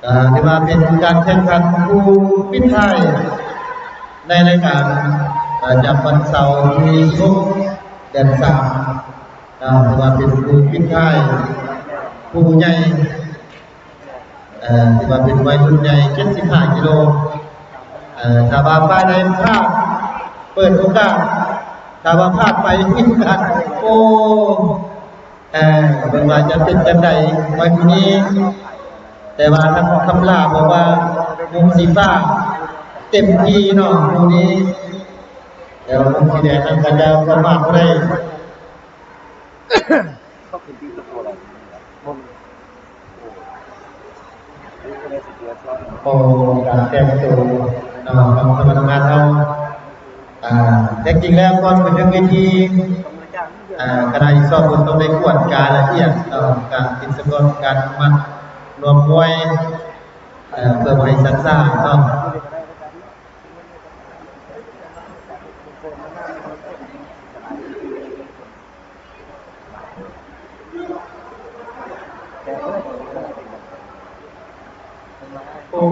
ກໍຖືວ່າເປັນການແຂ່ງຂັນຄູ່ປິດທ້າຍໃນລາຍການ ເອີ ປະຈຳວັນເສົາທີສິບຫົກ ເດືອນສາມ ເນາະ ຖືວ່າເປັນຄູ່ປິດທ້າຍ ຄູ່ໃຫຍ່ ເອີ ຖືວ່າເປັນມວຍລຸ້ນໃຫຍ່ ເຈັດສິບຫ້າກິໂລ ເອີ ຖ້າວ່າຝ່າຍໃດພາດ ເປີດໂອກາດ ຖ້າວ່າພາດໄປມີໂອກາດ ໂອ້ ເອີ ເບິ່ງວ່າຈະເປັນຈັ່ງໃດມວຍຄູ່ນີ້ ແຕ່ວ່າທາງຄຳຫຼ້າບອກວ່າມຸມສີຟ້າເຕັມທີ່ເນາະຄູ່ນີ້ ແຕ່ວ່າມຸມສີແດງນັ້ນກໍຈະປະມາດບໍ່ໄດ້. ເຂົາຂຶ້ນຕີຕະໂກນແລ້ວ ບໍ່ມີ ໂອ້ ການແຕ່ງໂຕເນາະ ຂອງຄະນະກຳມະການເຮົາ ອ່າ ແທ້ຈິງແລ້ວກ່ອນຂຶ້ນເທິງເວທີ ອ່າ ຄະນະທີ່ສອບເພິ່ນຕ້ອງໄດ້ກວດກາລະອຽດເນາະ ການຕິດສະກອດ ການມັດນວມມວຍ ເອີ ເພື່ອບໍ່ໃຫ້ຊັກຊ້າເນາະ. ໂອ້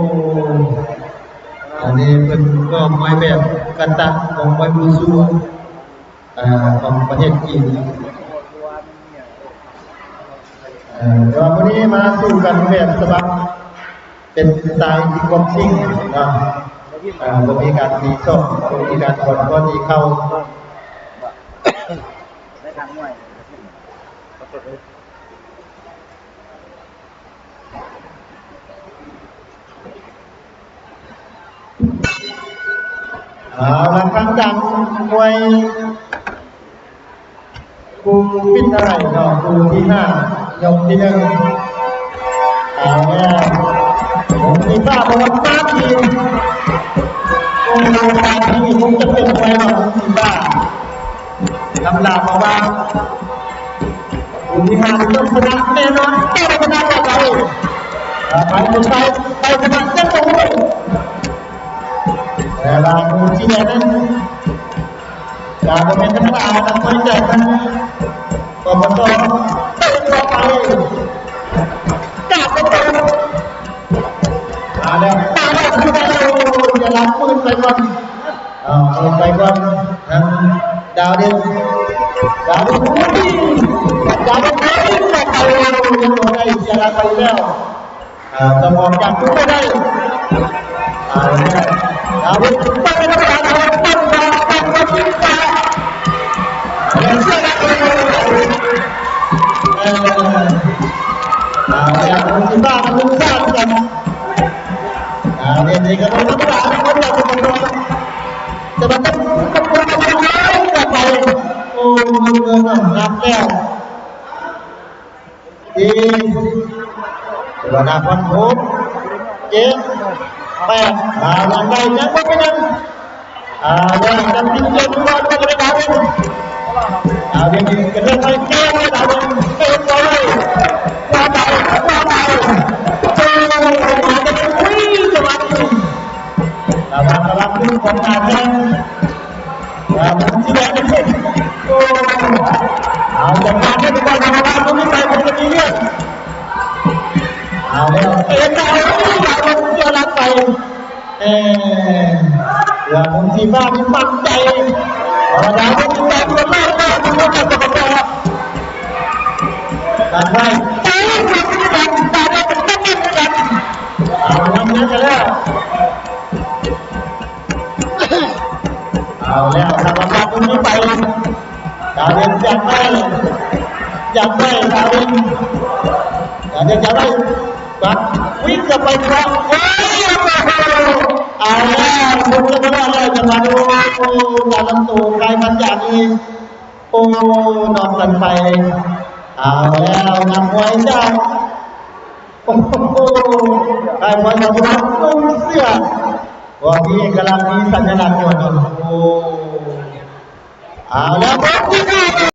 ອັນນີ້ເພິ່ນກໍມວຍແບບກາຕະ ຂອງມວຍບູຊູ ເອີ ຂອງປະເທດຈີນ ເອີ ແຕ່ວ່າມື້ນີ້ມາສູ້ກັນແບບສະບັບ ເປັນສະໄຕຄິກບັອກຊິງເນາະ ເອີ ບໍ່ມີການຕີສອກ ບໍ່ມີການກອດຄໍຕີເຂົ່າ. ເອົາລະ ທາງດ້ານມວຍຄູ່ປິດທ້າຍເນາະ ຄູ່ທີຫ້າ ຍົກທີໜຶ່ງ ເອົາແລ້ວ ຫົງສີຟ້າ ບໍ່ວ່າຕາມທີມ ໂອ້ ຕາມທີມຄົງຈະເປັນໄປເນາະ ຫົງສີຟ້າ ຕຳລາບອກວ່າ ຜູ້ທີຫ້ານີ້ຕ້ອງຊະນະແນ່ນອນ ແຕ່ວ່າຊະນະແບບໃດ ໄປ ໄປ ໄປຊະນະຈັກບໍ່ຮູ້ ແຕ່ວ່າຜູ້ທີ່ໄດ້ນັ້ນ ການບໍ່ແມ່ນທຳມະດານະ ຄອຍແຈກກັນ ປມສ ເຕະເຂົ້າໄປ ກາດໄປເຕີມ ມາແລ້ວ ມາແລ້ວ ຄືໄດ້ ໂອ້ ຢ່າລະໝື່ນໄປກ່ອນ ເອົາ ໝື່ນໄປກ່ອນ ທາງດາວເດັ່ນ ດາວເດັ່ນ ດາວເດັ່ນ ດາວເດັ່ນ ໄປ ໄປ ໄປ ໄປ ຢ່າລະໄປແລ້ວ. ເອີ ຕ້ອງອອກຈາກຈຸດໄປໄດ້ ເອົາແລ້ວ ດາວິດ ເປີດເຂົ້າໄປ ເອົາ ປັ້ນມາ ປັ້ນມາ ຍິງມາ ເອີ ເອີ ເອົາແລ້ວ ຊິບາ ມັນສ້າງກັນ ດາວິດນີ້ກໍບໍ່ທຳມະດານະ ເຂົາເຈົ້າກໍບໍ່ ແຕ່ວ່າຕ້ອງ ຕ້ອງ ຕ້ອງ ຕ້ອງ ຕ້ອງໄປ ໂອ້ ເກີນ ເກີນ ນັບແລ້ວ ສີ່ ເວລານັບ ຫົກ ເຈັດ ແປດ ມາຍັງໄດ້ ຍັງບໍ່ເປັນຫຍັງ ອ່າ ແລ້ວຈະຕິດເກມ ຫຼືວ່າຈະໄດ້ດາວເດັ່ນ ດາວເດັ່ນກະເດີນໄປ ເກມ ດາວເດັ່ນເຕະໄປ ວ່າໄປ ວ່າໄປ ໂອ້ ມາຈາກ ອຸ້ຍ ຈັງຫວະນີ້ ລະວັງ ລະວັງ ຂອງໜ້າແຂ້ງ ອ່າ ມັນຊິແບບນີ້ ໂອ້ ເອົາຈັງຫວະນີ້ ບອນທາງດ້ານຕົງນີ້ໄປ ມັນຈະມີເລື່ອງ ເອົາແລ້ວ ເຕະເຂົ້າ ເອົາເຂົ້າຫຼັງໄປ ເອີ ເພື່ອຜົນສີຟ້ານີ້ໝັ້ນໃຈ ເພາະວ່າດາວເດັ່ນແຕ່ງຕົວມາແລ້ວ ມັນບໍ່ຈັບຕົວ ກັນໄວ້ ເຕະເຂົ້າກັນ ດາວເດັ່ນເປັນຕົວເກັ່ງກັນ ເອົາ ນຳເໜືອກັນແລ້ວ. ເອົາແລ້ວ ທາງບ້ານຄົນນີ້ໄປ ດາເວັນຢາກໄດ້ ຢາກໄດ້ ດາເວັນ ດາເວັນຢາກໄດ້ ປັບ ວິກເຂົ້າໄປຂວາ ໂອ້ຍ ໂອ້ໂຫ ເອົາແລ້ວ ສຸດຍອດແລ້ວ ຈັງຫວະ ໂອ້ ຕາມລຳໂຕ ໄປພັນຢາກເລີຍ ໂອ້ ນອກກັນໄປ ເອົາແລ້ວ ນັກມວຍຈາກ ໂອ້ໂຫ ໄດ້ມວຍມາຢູ່ນຳນຸ່ງເສື້ອ ບໍ່ມີເອກະລັກ ມີສັນຍະລັກຕົວໜຶ່ງ ໂອ້ ເອົາແລ້ວ ເບິດທີ່ນີ້